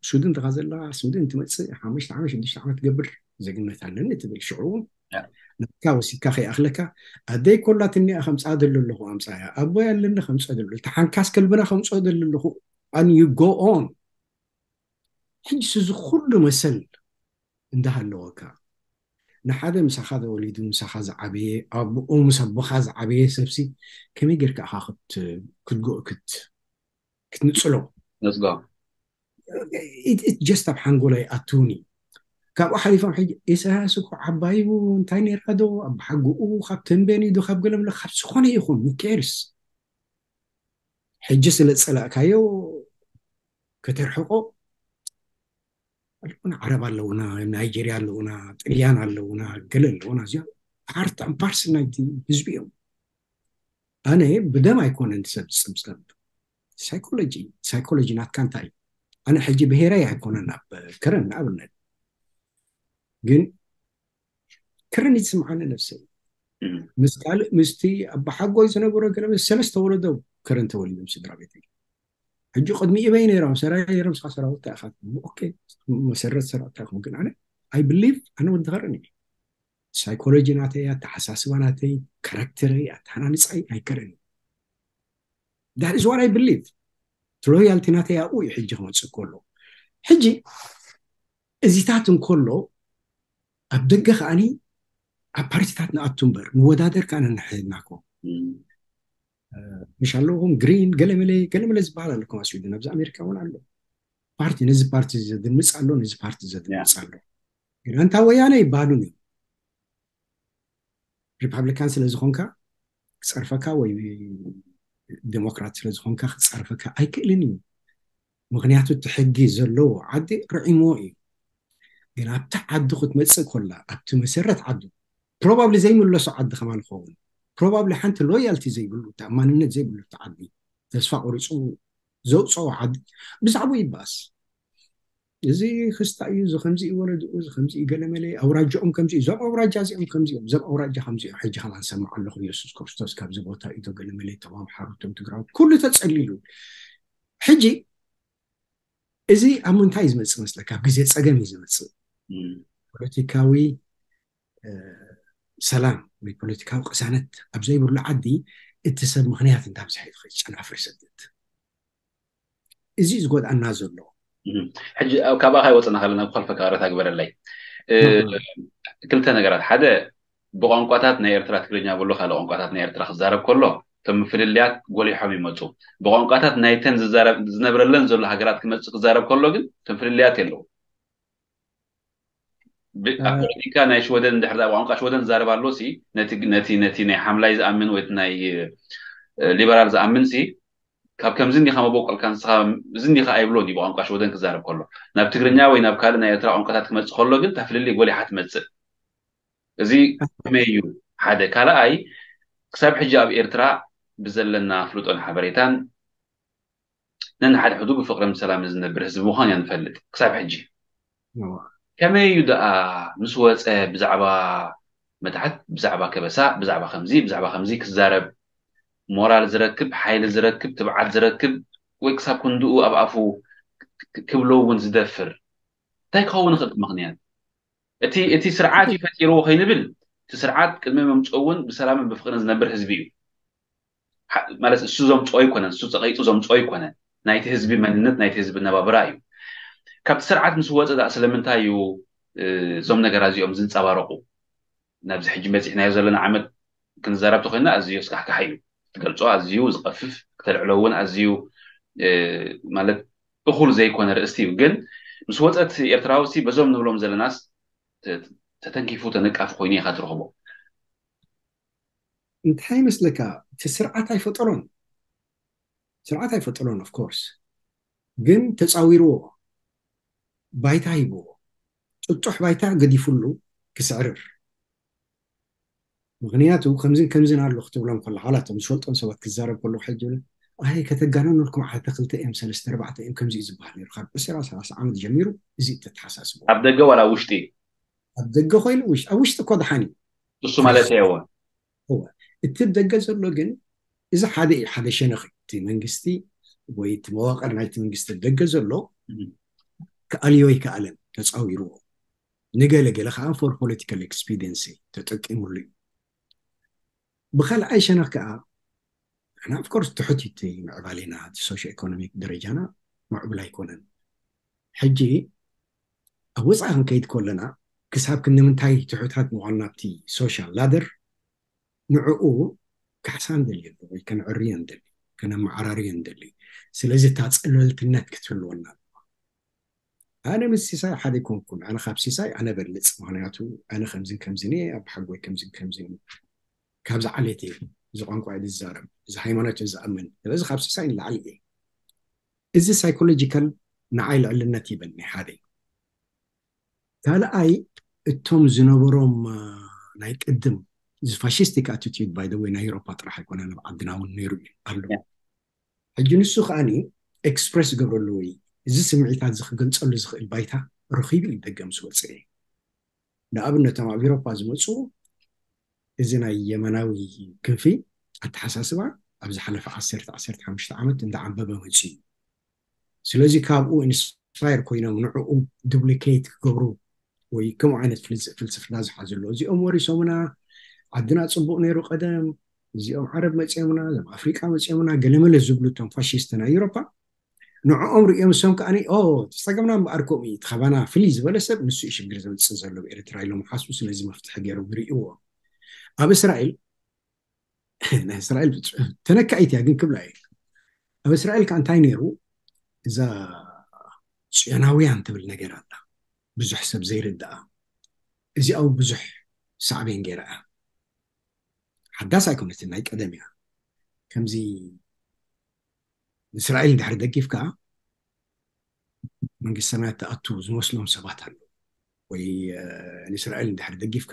ሱድን ተኻ ዘላ፣ ሱድን ትመጽእ፣ ሓሙሽተ ዓመት ሽዱሽተ ዓመት ትገብር፣ ዜግነት ኣለኒ ትብል። ሽዑ ናትካ ወሲድካ ከይኣኽለካ፣ ኣደይ ኮላትኒ እያ ከምጽኣ ደሎ ኣለኹ ኣምጻያ፣ ኣቦይ ኣለኒ ከምጽኦ ደሎ፣ ተሓንካስ ከልብና ከምጽኦ ደሎ ኣለኹ፣ and you go on። ሕጂ እዚ ኩሉ መሰል እንዳሃለወካ፣ ንሓደ ምሳኻ ተወሊዱ ምሳኻ ዝዓበየ፣ ኣቦኡ ምስ ኣቦኻ ዝዓበየ ሰብሲ ከመይ ጌርካ ኢኻ ክትግኦ ክትንጽሎ? ነጽጎ ጀስት ኣብ ሓንጎላይ ኣትውኒ። ካብኡ ሓሊፎም ሕጂ ኢሳያስ እኮ ዓባዩ እንታይ ነይራ ዶ ኣብ ሓጉኡ ካብ ተንቤን ዶ ካብ ገለምለ ካብ ዝኾነ ይኹን ኬርስ ሕጂ ስለ ዝጸላእካዮ ከተርሕቆ ኣለውና። ዓረብ ኣለውና፣ ናይጀርያ ኣለውና፣ ጥልያን ኣለውና፣ ገለ ኣለውና። እዚኦም ፓርት ኣምፓርስ ናይቲ ህዝቢ እዮም። ኣነ ብደም ኣይኮነን ሰብ ዝጽብጸብ። ሳይኮሎጂ ሳይኮሎጂ ናትካ እንታይ እዩ? ኣነ ሕጂ ብሄረይ ኣይኮነን ኣብ ከረን ንኣብነት ግን ከረን ይስምዓኒ ነብሰይ ምስ ካልእ ምስቲ ኣባሓጎይ ዝነበሮ ገለ ሰለስተ ወለዶ ከረን ተወሊዶም ስድራ ቤተይ። ሕጂ ቅድሚ ኢበይ ነይሮም ሰራየ ነይሮም ስኻ ሰራዊት ኢኻ ኦኬ መሰረት ሰራዊት ኢኹም ግን ኣነ ኣይ ብሊቭ ኣነ ወዲ ከረን እዩ። ሳይኮሎጂ ናተይ ኣተሓሳስባ ናተይ ካራክተረይ ኣተሃናንፃይ ኣይከረን እዩ። That is what I believe። ሎያልቲ ናተይ ኣብኡ እዩ ሕጂ ክመፅእ ከሎ ሕጂ እዚታት እንከሎ ኣብ ደገ ከዓኒ ኣብ ፓርቲታት ንኣቱ እምበር ንወዳደር ከዓነ ንሕናኮ ምሽ ኣለኹም ግሪን ገለመለ ገለመለ ዝበሃል ኣለኩም ኣብ ስዊድን ኣብዚ ኣሜሪካ እውን ኣሎ። ፓርቲ ነዚ ፓርቲ ዘድምፅ ኣሎ ነዚ ፓርቲ ዘድምፅ ኣሎ። ግን ኣንታ ወያነ ይበሃሉን እዮም። ሪፓብሊካን ስለ ዝኾንካ ክፀርፈካ ወይ ዴሞክራት ስለ ዝኾንካ ክፀርፈካ ኣይክእልን እዩ። ምክንያቱ እቲ ሕጊ ዘለዎ ዓዲ ርዒምዎ እዩ። ግን ኣብቲ ዓዲ ክትመፅእ ኮላ ኣብቲ መሰረት ዓዲ ፕሮባብሊ ዘይምለሶ ዓዲ ከማን ይኸውን ፕሮባብሊ ሓንቲ ሎያልቲ ዘይብሉ ተኣማንነት ዘይብሉ እቲ ዓዲ ተስፋ ቆሪፁ ዘውፀኦ ዓዲ ብዛዕባኡ ይበኣስ። እዚ ክስታ እዩ እዚ ከምዚ እዩ ወለድኡ እዚ ከምዚ እዩ ገለመለ ኣውራጃኦም ከምዚ እዩ እዞም ኣውራጃ እዚኦም ከምዚ እዮም እዞም ኣውራጃ ከምዚ እዮም። ሕጂ ከማን ሰማዕ ኣለኹ የሱስ ክርስቶስ ካብዚ ቦታ እዩ ገለመለ እቶም ኣምሓሩ እቶም ትግራዎት ኩሉ ተፀሊሉ። ሕጂ እዚ ኣብ ምንታይ እዩ ዝመፅእ መስለካ? ኣብ ግዜ ፀገም እዩ ዝመፅእ። ፖለቲካዊ ሰላም ወይ ፖለቲካዊ ቅሳነት ኣብ ዘይብሉ ዓዲ እቲ ሰብ ምክንያት እንዳብዝሐ ይኸይድ ጨናፍር ይሰድድ። እዚ እዩ ዝጎድኣና ዘሎ። ሕጂ ካብኣ ካይወፅና ከለና ብኸልፈ ክቕረታ ግበረለይ። ክልተ ነገራት፣ ሓደ ብቋንቋታት ናይ ኤርትራ ትግርኛ ብሎ ካልእ ቋንቋታት ናይ ኤርትራ ክዛረብ ከሎ እቶም ምፍልልያት ጎሊሖም ይመፁ። ብቋንቋታት ናይተን ዝዛረብ ዝነብረለን ዘሎ ሃገራት ክመፅእ ክዛረብ ከሎ ግን እቶም ፍልልያት የለዉ። ኣብ ፖለቲካ ናይ ሽወደን እንድሕር ቋንቋ ሽወደን ዝዛረብ ኣሎ ሲ ነቲ ነቲ ነቲ ናይ ሓምላይ ዝኣምን ወይ ናይ ሊበራል ዝኣምን ሲ ካብ ከምዚ እንዲኻ መበቆልካ ንስኻ እዚ እንዲኻ ኣይብሎን እዩ ብቋንቋ ሽወደን ክዛረብ ከሎ። ናብ ትግርኛ ወይ ናብ ካልእ ናይ ኤርትራ ቋንቋታት ክመፅእ ከሎ ግን እታ ፍልልይ ጎሊሓ ትመፅእ። እዚ ከመይ እዩ? ሓደ ካልኣይ ክሳብ ሕጂ ኣብ ኤርትራ ብዘለና ኣፍልጦን ሓበሬታን ነንሓድሕዱ ብፍቕርን ብሰላምን ዝነብር ህዝቢ ምዃን ኢና ንፈልጥ ክሳብ ሕጂ። ከመይ እዩ ደኣ ምስ ወፀ ብዛዕባ መታሕት ብዛዕባ ከበሳ ብዛዕባ ከምዚ ብዛዕባ ከምዚ ክዛረብ ሞራል ዝረክብ ሓይሊ ዝረክብ ትብዓት ዝረክብ ወይ ክሳብ ክንድኡ ኣብ ኣፉ ክብሎ እውን ዝደፍር እንታይ ክኸውን ይኽእል ምኽንያት? እቲ እቲ ስርዓት እዩ ፈጢርዎ ከይንብል እቲ ስርዓት ቅድሚ ምምፅኡ እውን ብሰላምን ብፍቅርን ዝነብር ህዝቢ እዩ። ማለት እሱ ዘምፅኦ ኣይኮነን፣ እሱ ፀቂጡ ዘምፅኦ ኣይኮነን። ናይቲ ህዝቢ መንነት፣ ናይቲ ህዝቢ ነባብራ እዩ። ካብቲ ስርዓት ምስ ወፀ ደኣ ስለምንታይ እዩ እዞም ነገራት እዚኦም ዝንፀባረቁ? ናብዚ ሕጂ በፂሕናዮ ዘለና ዓመት ክንዛረብ ተኮይና ኣዝዩ ኣስካሕካሒ እዩ። ትገልፆ ኣዝዩ ዝቐፍፍ፣ ክተልዕሎ እውን ኣዝዩ ማለት እኹል ዘይኮነ ርእስቲ እዩ። ግን ምስ ወፀት ኤርትራዊ ሲ በዞም ንብሎም ዘለናስ ተተንኪፉ ተነቃፊ ኮይኑ ኢኻ ትረኽቦ። እንታይ ይመስለካ? እቲ ስርዓት ኣይፈጠሮን፣ ስርዓት ኣይፈጠሮን of course፣ ግን ተፃዊርዎ፣ ባይታ ሂብዎ፣ ጥጡሕ ባይታ ገዲፉሉ ክስዕርር። ምክንያቱ ከምዝን ከምዝን ኣሎ ክትብሎም ከለካ፣ ዋላ እቶም ዝፈልጦም ሰባት ክዛረብ ከለኩ ሕጂ ይብሉ፣ ኣይ ከተጋነኑልኩም፣ ዓሰርተ ክልተ እዮም፣ ሰለስተ ኣርባዕተ እዮም፣ ከምዚ እዩ ዝበሃል ነይሩ። ካብ ዕስራ ሰላሳ ዓመት ጀሚሩ እዚ እዩ ተተሓሳስቡ። ኣብ ደገ ዋላ ኣብ ውሽጢ? ኣብ ደገ ኮይኑ ውሽ-፣ ኣብ ውሽጢ እኮ ደሓን እዩ። እሱ ማለት እየዎ። እወ። እቲ ደገ ዘሎ ግን እዚ ሓደ እዩ፣ ሓደ ሸነኽ እዩ። እቲ መንግስቲ ወይ እቲ መዋቕር ናይቲ መንግስቲ ደገ ዘሎ ክኣልዮ ኣይከኣለን፣ ተፃዊርዎ። ንገለ ገለ ከዓ for political expediency ተጠቂሙሉ እዩ። ብካልኣይ ሸነኽ ከዓ ንሕና of course ትሑት እዩ እቲ ምዕባሌና፣ እቲ ሶሽዮ ኢኮኖሚክ ደረጃና ምዕቡል ኣይኮነን። ሕጂ ኣብ ወፃኢ ክንከይድ ከለና ክሳብ ክንምንታይ ትሑታት ምዃንና ኣብቲ ሶሻል ላደር ንዕኡ ካሕሳ ንደሊ ኣሎ ወይ ከነዕርዮ ንደሊ፣ ከነመዓራርዮ ንደሊ። ስለዚ እታ ፀለልትነት ክትህልወና ኣለዋ። ኣነ ምስ ሲሳይ ሓደ ኣይኮንኩን፣ ኣነ ካብ ሲሳይ ኣነ በልፅ። ምክንያቱ ኣነ ከምዝን ከምዝን እየ፣ ኣብ ሓጎይ ከምዝን ከምዝን እየ። ካብዚ ዓሌት እየ፣ እዚ ቋንቋ እየ ዝዛረብ፣ እዚ ሃይማኖት እየ ዝኣምን። ስለዚ ካብ ሲሳይ ንላዕሊ እየ። እዚ ሳይኮሎጂካል ንዓይ ልዕልነት ይበኒ ሓደ። ካልኣይ እቶም ዝነበሮም እ፣ ናይ ቅድም እዚ ፋሽስቲክ ኣቲቲዩድ ባይ ወይ ናይ ኤሮፓ ጥራሕ ኣይኮነን፣ ኣብ ዓድና እውን ነይሩ እዩ ኣሎ። ሕጂ ንሱ ከዓኒ ኤክስፕረስ ዝገብረሉ ወይ እዚ ስምዒታት እዚ ክገልፀሉ ዝኽእል ባይታ ረኺቡ እዩ ደገ ምስ ወፅአ። ንኣብነት እቶም ኣብ ኤሮፓ ዝመፁ እዚ ናይ የመናዊ ክንፊ ኣተሓሳስባ ኣብ ዝሓለፈ ዓሰርተ ዓሰርተ ሓሙሽተ ዓመት እንዳዓንበበ መፅኡ እዩ። ስለዚ ካብኡ ኢንስፓየር ኮይኖም ንዕኡ ዱፕሊኬት ክገብሩ ወይ ከምኡ ዓይነት ፍልስ- ፍልስፍና ዝሓዙ ኣለዉ። እዚኦም ወሪሶምና፣ ዓድና ፅቡቅ ነይሩ ቀደም፣ እዚኦም ዓረብ መፅኦምና፣ እዞም ኣፍሪቃ መፅኦምና፣ ገለመለ ዝብሉ እቶም ፋሽስት ናይ ኤውሮፓ ንዕኦም ሪኦም እሶም ከዓኒ ኦ ተፀገምና እምበኣር ከምኡ እዩ፣ እቲ ካባና ፍልይ ዝበለ ሰብ ንሱ እዩ ሽግር ዘምፅእ ዘሎ ኣብ ኤርትራ ኢሎም ሓስቡ። ስለዚ መፍትሒ ገይሮም ይርእይዎ። ኣብ እስራኤል ናይ እስራኤል ተነካኢት እያ ግን ክብላ እየ። ኣብ እስራኤል ከዓ እንታይ ነይሩ? እዛ ጽዮናውያን ትብል ነገር ኣላ፣ ብዙሕ ሰብ ዘይርድኣ። እዚኣ እውን ብዙሕ ሳዕቤን ገይራ እያ። ሓዳስ ኣይኮነትን፣ ናይ ቀደም እያ። ከምዚ ንእስራኤል እንድሕር ደጊፍካ መንግስቲ ሰማያት ትኣቱ ዝመስሎም ሰባት ኣለዉ። ወይ እ፣ ንእስራኤል እንድሕር ደጊፍካ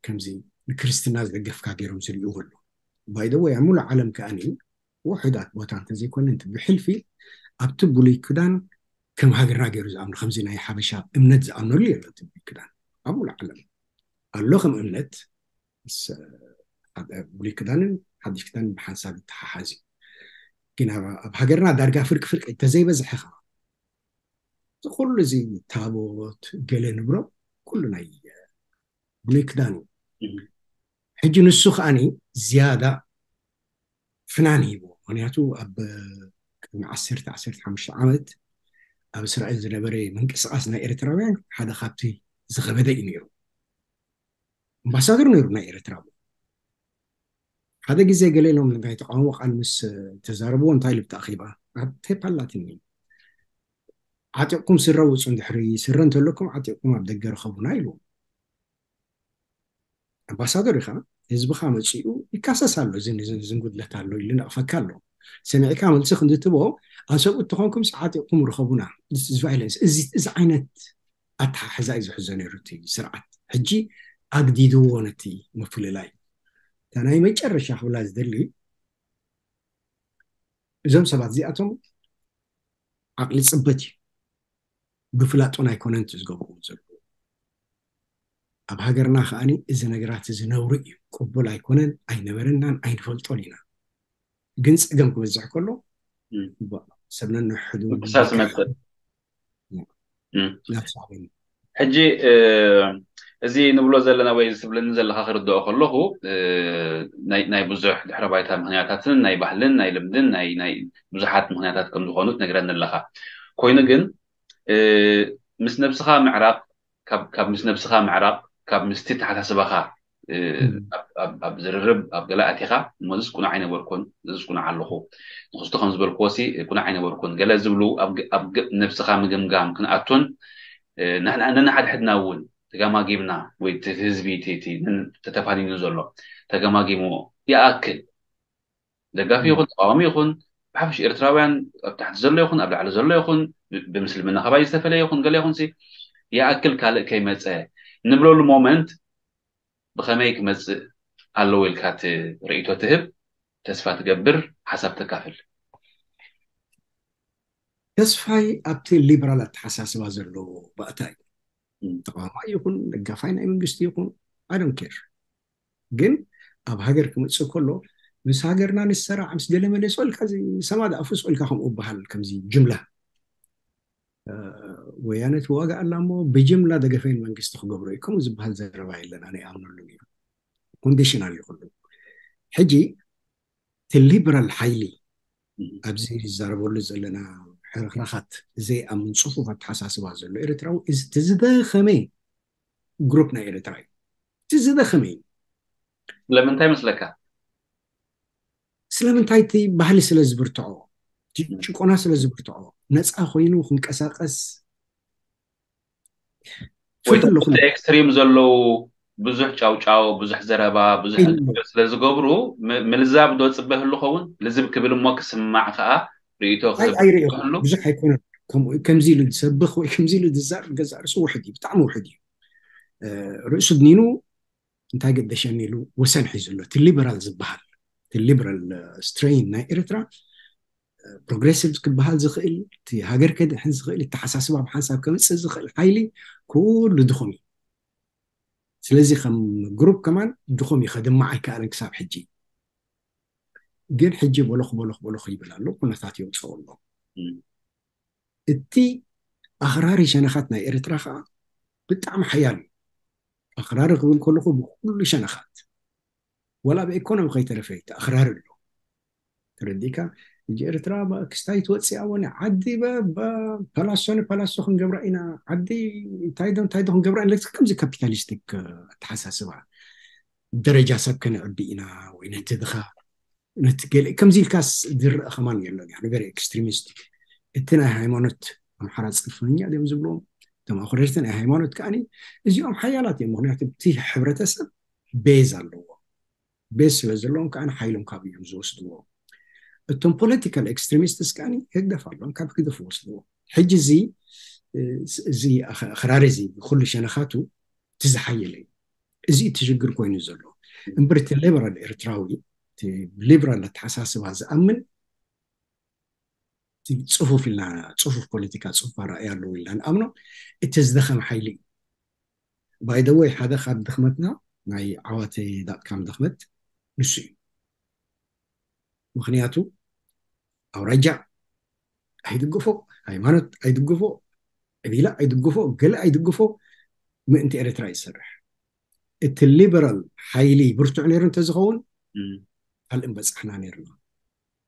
ከምዚ ንክርስትና ዝደገፍካ ገይሮም ዝርእይዎ ኣለዉ። ባይደወይ ኣብ ሙሉእ ዓለም ከኣኒ ውሑዳት ቦታ እንተዘይኮነ እንት ብሕልፊ ኣብቲ ብሉይ ክዳን ከም ሃገርና ገይሩ ዝኣምኑ፣ ከምዚ ናይ ሓበሻ እምነት ዝኣምነሉ የሎ። እቲ ብሉይ ክዳን ኣብ ሙሉእ ዓለም ኣሎ ከም እምነት፣ ምስ ሓደ ብሉይ ክዳንን ሓድሽ ክዳንን ብሓንሳብ ይተሓሓዝ እዩ። ግን ኣብ ኣብ ሃገርና ዳርጋ ፍርቂ ፍርቂ እንተዘይበዝሐ ኸዓ እዚ ኩሉ እዚ ታቦት ገለ ንብሎ ኩሉ ናይ ብሉይ ክዳን እዩ። ሕጂ ንሱ ከዓኒ ዝያዳ ፍናን ሂቦ። ምክንያቱ ኣብ ቅድሚ ዓሰርተ ዓሰርተ ሓሙሽተ ዓመት ኣብ እስራኤል ዝነበረ ምንቅስቃስ ናይ ኤርትራውያን ሓደ ካብቲ ዝኸበደ እዩ ነይሩ። ኣምባሳደር ነይሩ ናይ ኤርትራ። ሓደ ግዜ ገለ ኢሎም ናይ ተቃውሞ ቃል ምስ ተዛረብዎ እንታይ ኢሉ ኣብቲ ኣኼባ ኣብ ቴፕ ኣላትኒ፣ ዓጢቕኩም ስረ ውፁ፣ እንድሕሪ ስረ እንተለኩም ዓጢቕኩም ኣብ ደገ ርኸቡና ኢሉ። ኣምባሳደር ኢኻ፣ ህዝብኻ መፂኡ ይካሰስ ኣሎ፣ እዝን እዝን እዝን ጉድለት ኣሎ ኢሉ ነቕፈካ ኣሎ። ሰሚዕካ መልሲ ክንድትቦ ኣሰብኡ እተኾንኩም ዓጢቕኩም ርኸቡና። This is violence። እዚ እዚ ዓይነት ኣተሓሕዛ እዩ ዝሕዞ ነይሩ እቲ ስርዓት። ሕጂ ኣግዲድዎ ነቲ ምፍልላይ። እታ ናይ መጨረሻ ክብላ ዝደሊ እዞም ሰባት እዚኣቶም ዓቕሊ ፅበት እዩ፣ ብፍላጦን ኣይኮነን እቲ ዝገብርዎ ዘለዉ። ኣብ ሃገርና ከዓኒ እዚ ነገራት እዚ ነውሪ እዩ፣ ቅቡል ኣይኮነን፣ ኣይነበረናን ኣይንፈልጦን ኢና። ግን ፀገም ክበዝሕ ከሎ እም። ብ- ሰብ ነንሕዱ ምቅሳስ ዝመፅእ። እም። ናብ ሳዕቤን። ሕጂ እ፣ እዚ ንብሎ ዘለና ወይ ዝትብለኒ ዘለኻ ክርድኦ ከለኹ ናይ ብዙሕ ድሕረ ባይታ ምክንያታትን ናይ ባህልን ናይ ልምድን ናይ ብዙሓት ምክንያታት ከም ዝኾኑ ትነግረኒ ኣለኻ። ኮይኑ ግን ምስ ነብስኻ ምዕራቕ ካብ ምስ ነብስኻ ምዕራቕ ካብ ምስቲ ተሓሳስባኻ ኣብ ዝርርብ ኣብ ገለ ኣቲኻ እሞ እዚስ ቁኑዕ ኣይነበርኩን፣ እዚስ ቁኑዕ ኣለኹ፣ ንክስቶ ከም ዝበልክዎ ሲ ቁኑዕ ኣይነበርኩን ገለ ዝብሉ ኣብ ነብስኻ ምግምጋም ክንኣቱን ንሕድሕድና እውን ተገማጊምና ወይ ህዝቢ ተተፋኒኑ ዘሎ ተገማጊሙ ይኣክል ደጋፊ ይኹን ተቃዋሚ ይኹን ብሓፈሽ ኤርትራውያን ኣብ ታሕቲ ዘሎ ይኹን ኣብ ላዕሊ ዘሎ ይኹን ብምስልምና ከባይ ዝተፈለየ ይኹን ገለ ይኹን ይኣክል ካልእ ከይመፀ ንብለሉ ሞመንት ብኸመይ ክመፅእ ኣለዎ ኢልካ እቲ ርእይቶ ትህብ፣ ተስፋ ትገብር፣ ሓሳብ ተካፍል። ተስፋይ ኣብቲ ሊበራል ኣተሓሳስባ ዘለዎ ባእታ እዩ። ተቃዋማይ ይኹን ደጋፋይ ናይ መንግስቲ ይኹን I don't care። ግን ኣብ ሃገር ክመፅእ ከሎ ምስ ሃገርና ንሰራዕ ምስ ገለመለ ስቕ ኢልካ ሰማድ ኣፉ ስቕ ኢልካ ከምኡ በሃል ከምዚ ጅምላ ወያነ ትዋጋእ ኣላ እሞ ብጅምላ ደገፈይን መንግስቲ ክገብሮ እዩ ከምኡ ዝበሃል ዘረባ የለን። ኣነ ይኣምነሉ እዩ። ኮንዲሽናል እዩ ኩሉ። ሕጂ እቲ ሊበራል ሓይሊ ኣብዚ ዝዛረበሉ ዘለና ሕርኽራኻት ዘይኣምን ፅፉፍ ኣተሓሳስባ ዘሎ ኤርትራዊ እዚ ዝደኸመ ግሩፕ ናይ ኤርትራ እዩ። እቲ ዝደኸመ እዩ። ስለምንታይ መስለካ? ስለምንታይ እቲ ባህሊ ስለ ዝብርትዖ፣ ጭቆና ስለ ዝብርትዖ፣ ነፃ ኮይኑ ክንቀሳቀስ ወይ ኤክስትሪም ዘለዉ ብዙሕ ጫውጫው ብዙሕ ዘረባ ብዙሕ ስለ ዝገብሩ ምልዛብ ዶ ፅበ ህሉ ኸውን ልዝብ ክብል እሞ ክስማዕ ከዓ ርእቶ ኣይርእኹ ብዙሕ ኣይኮነን። ከምዚ ኢሉ ዝሰብኽ ወይ ከምዚ ኢሉ ዝዛረብ ገዛ ርእሱ ውሕድ እዩ፣ ብጣዕሚ ውሕድ እዩ። ርእሱ ድኒኑ እንታይ ገደሸኒ ኢሉ ወሰን ሒዙ ኣሎ። እቲ ሊበራል ዝበሃል እቲ ሊበራል ስትሬን ናይ ኤርትራ ፕሮግሬሲቭ ክበሃል ዝኽእል እቲ ሃገር ከድሕን ዝኽእል ኣተሓሳስባ ብሓንሳብ ከምፅእ ዝኽእል ሓይሊ ኩሉ ድኹም እዩ። ስለዚ ከም ግሩፕ ከማን ድኹም እዩ፣ ከድማዕ ኣይከኣለን ክሳብ ሕጂ። ግን ሕጂ በሎኽ በሎኽ በሎኽ ይብል ኣሎ፣ ኩነታት የውፅኦ ኣሎ። እቲ ኣኽራሪ ሸነኻት ናይ ኤርትራ ከዓ ብጣዕሚ ሓያል እዩ። ኣኽራሪ ክብል ከለኹ ብኩሉ ሸነኻት ዋላ ብኢኮኖሚ ከይተረፈ ተኣኽራሪ ኣሎ። ተረዲእካ? ሕጂ ኤርትራ ክስታይ ትወፅእ ኣወነ ዓዲ ፓላሶ ንፓላሶ ክንገብራ ኢና፣ ዓዲ እንታይ ዶ እንታይ ዶ ክንገብራ ኢና። ከምዚ ካፒታሊስቲክ ኣተሓሳስባ ደረጃ ሰብ ከነዕቢ ኢና ወይ ነቲ ድኻ ነቲ ገለ ከምዚ ኢልካስ ዝረአ ከማን የሎን። ያ ነገር ኤክስትሪሚስት እቲ ናይ ሃይማኖት ኣምሓራ ፅንፈኛ ድዮም ዝብልዎም እቶም ኣኽረርቲ ናይ ሃይማኖት ከዓኒ እዚኦም ሓያላት እዮም። ምክንያቱ እቲ ሕብረተሰብ ቤዝ ኣለዎ። ቤዝ ስለ ዘለዎም ከዓ ሓይሎም ካብ እዮም ዝወስድዎ። እቶም ፖለቲካል ኤክስትሪሚስትስ ከዓ ህግደፍ ኣለዎም ካብ ህግደፍ ይወስድዎ። ሕጂ እዚ እዚ ኣኽራሪ እዚ ኩሉ ሸነኻቱ እቲ ዝሓየለ እዩ። እዚ እቲ ሽግር ኮይኑ ዘሎ እምበር እቲ ሊበራል ኤርትራዊ እቲ ሊበራል ኣተሓሳስባ ዝኣምን ጽፉፍ ኢልና ጽፉፍ ፖለቲካ ጽፉፍ ኣረኣእያ ኣለዎ ኢልና ንኣምኖ እቲ ዝደኸም ሓይሊ እዩ። ባይደወይ ሓደ ካብ ድኽመትና ናይ ዓዋተ ዳትካም ድኽመት ንሱ እዩ። ምክንያቱ ኣውራጃ ኣይድግፎ፣ ሃይማኖት ኣይድግፎ፣ ቀቢላ ኣይድግፎ፣ ገለ ኣይድግፎ ምእንቲ ኤርትራ ይሰርሕ። እቲ ሊበራል ሓይሊ ብርቱዕ ነይሩ እንተዝኸውን ካልእ ምበፃሕና ነይርና።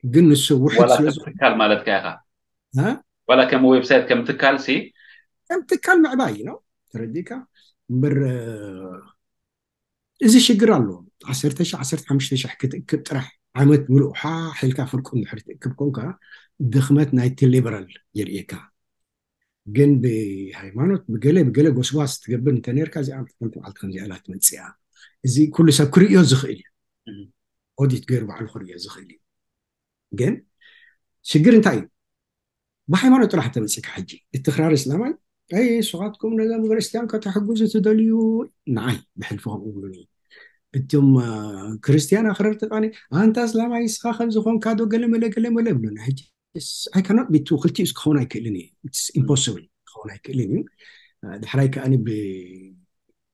ግን ንሱ ውሕድ ዋላ ስለ ከም ትካል ማለትካ ኢኻ። እ? ዋላ ከም ዌብሳይት ከም ትካል ሲ ከም ትካል ምዕባይ ነው ተረዲካ እምበር እዚ ሽግር ኣሎ። ዓሰርተ ሺሕ ዓሰርተ ሓሙሽተ ሺሕ ክትእክብ ጥራሕ ዓመት ምሉእ ሓ ሒልካ ፍርቁ እንድሕር ትእክብ ኮንካ ድኽመት ናይቲ ሊበራል የርእየካ። ግን ብሃይማኖት ብገለ ብገለ ጎስጓስ ትገብር እንተነርካ እዚኣ ሓንቲ መዓልቲ ከምዚኣ ኢላ ትመፅእ እያ። እዚ ኩሉ ሰብ ክርእዮ ዝኽእል እዩ። ኦዲት ገይሩ ባዕሉ ክርእዮ ዝኽእል እዩ። ግን ሽግር እንታይ እዩ? ብሃይማኖት ጥራሕ ተመፂካ ሕጂ እቲ ክራር እስላማይ ኣይ ንስኻትኩም ነዞም ክርስትያን ከተሕግዙ ትደልዩ ንዓይ ብሕልፊ ከምኡ ብሉኒ። እቶም ክርስትያን ኣኽረርቲ ቃኒ ኣንታ እስላማይ ንስኻ ከምዝኾንካ ዶ ገለመለ ገለመለ ብሉኒ። ሕጂ I cannot be two ክልቲኡ ክኸውን ኣይክእልን እዩ። It's impossible ክኸውን ኣይክእልን እዩ። ዳሕራይ ከኣ ብ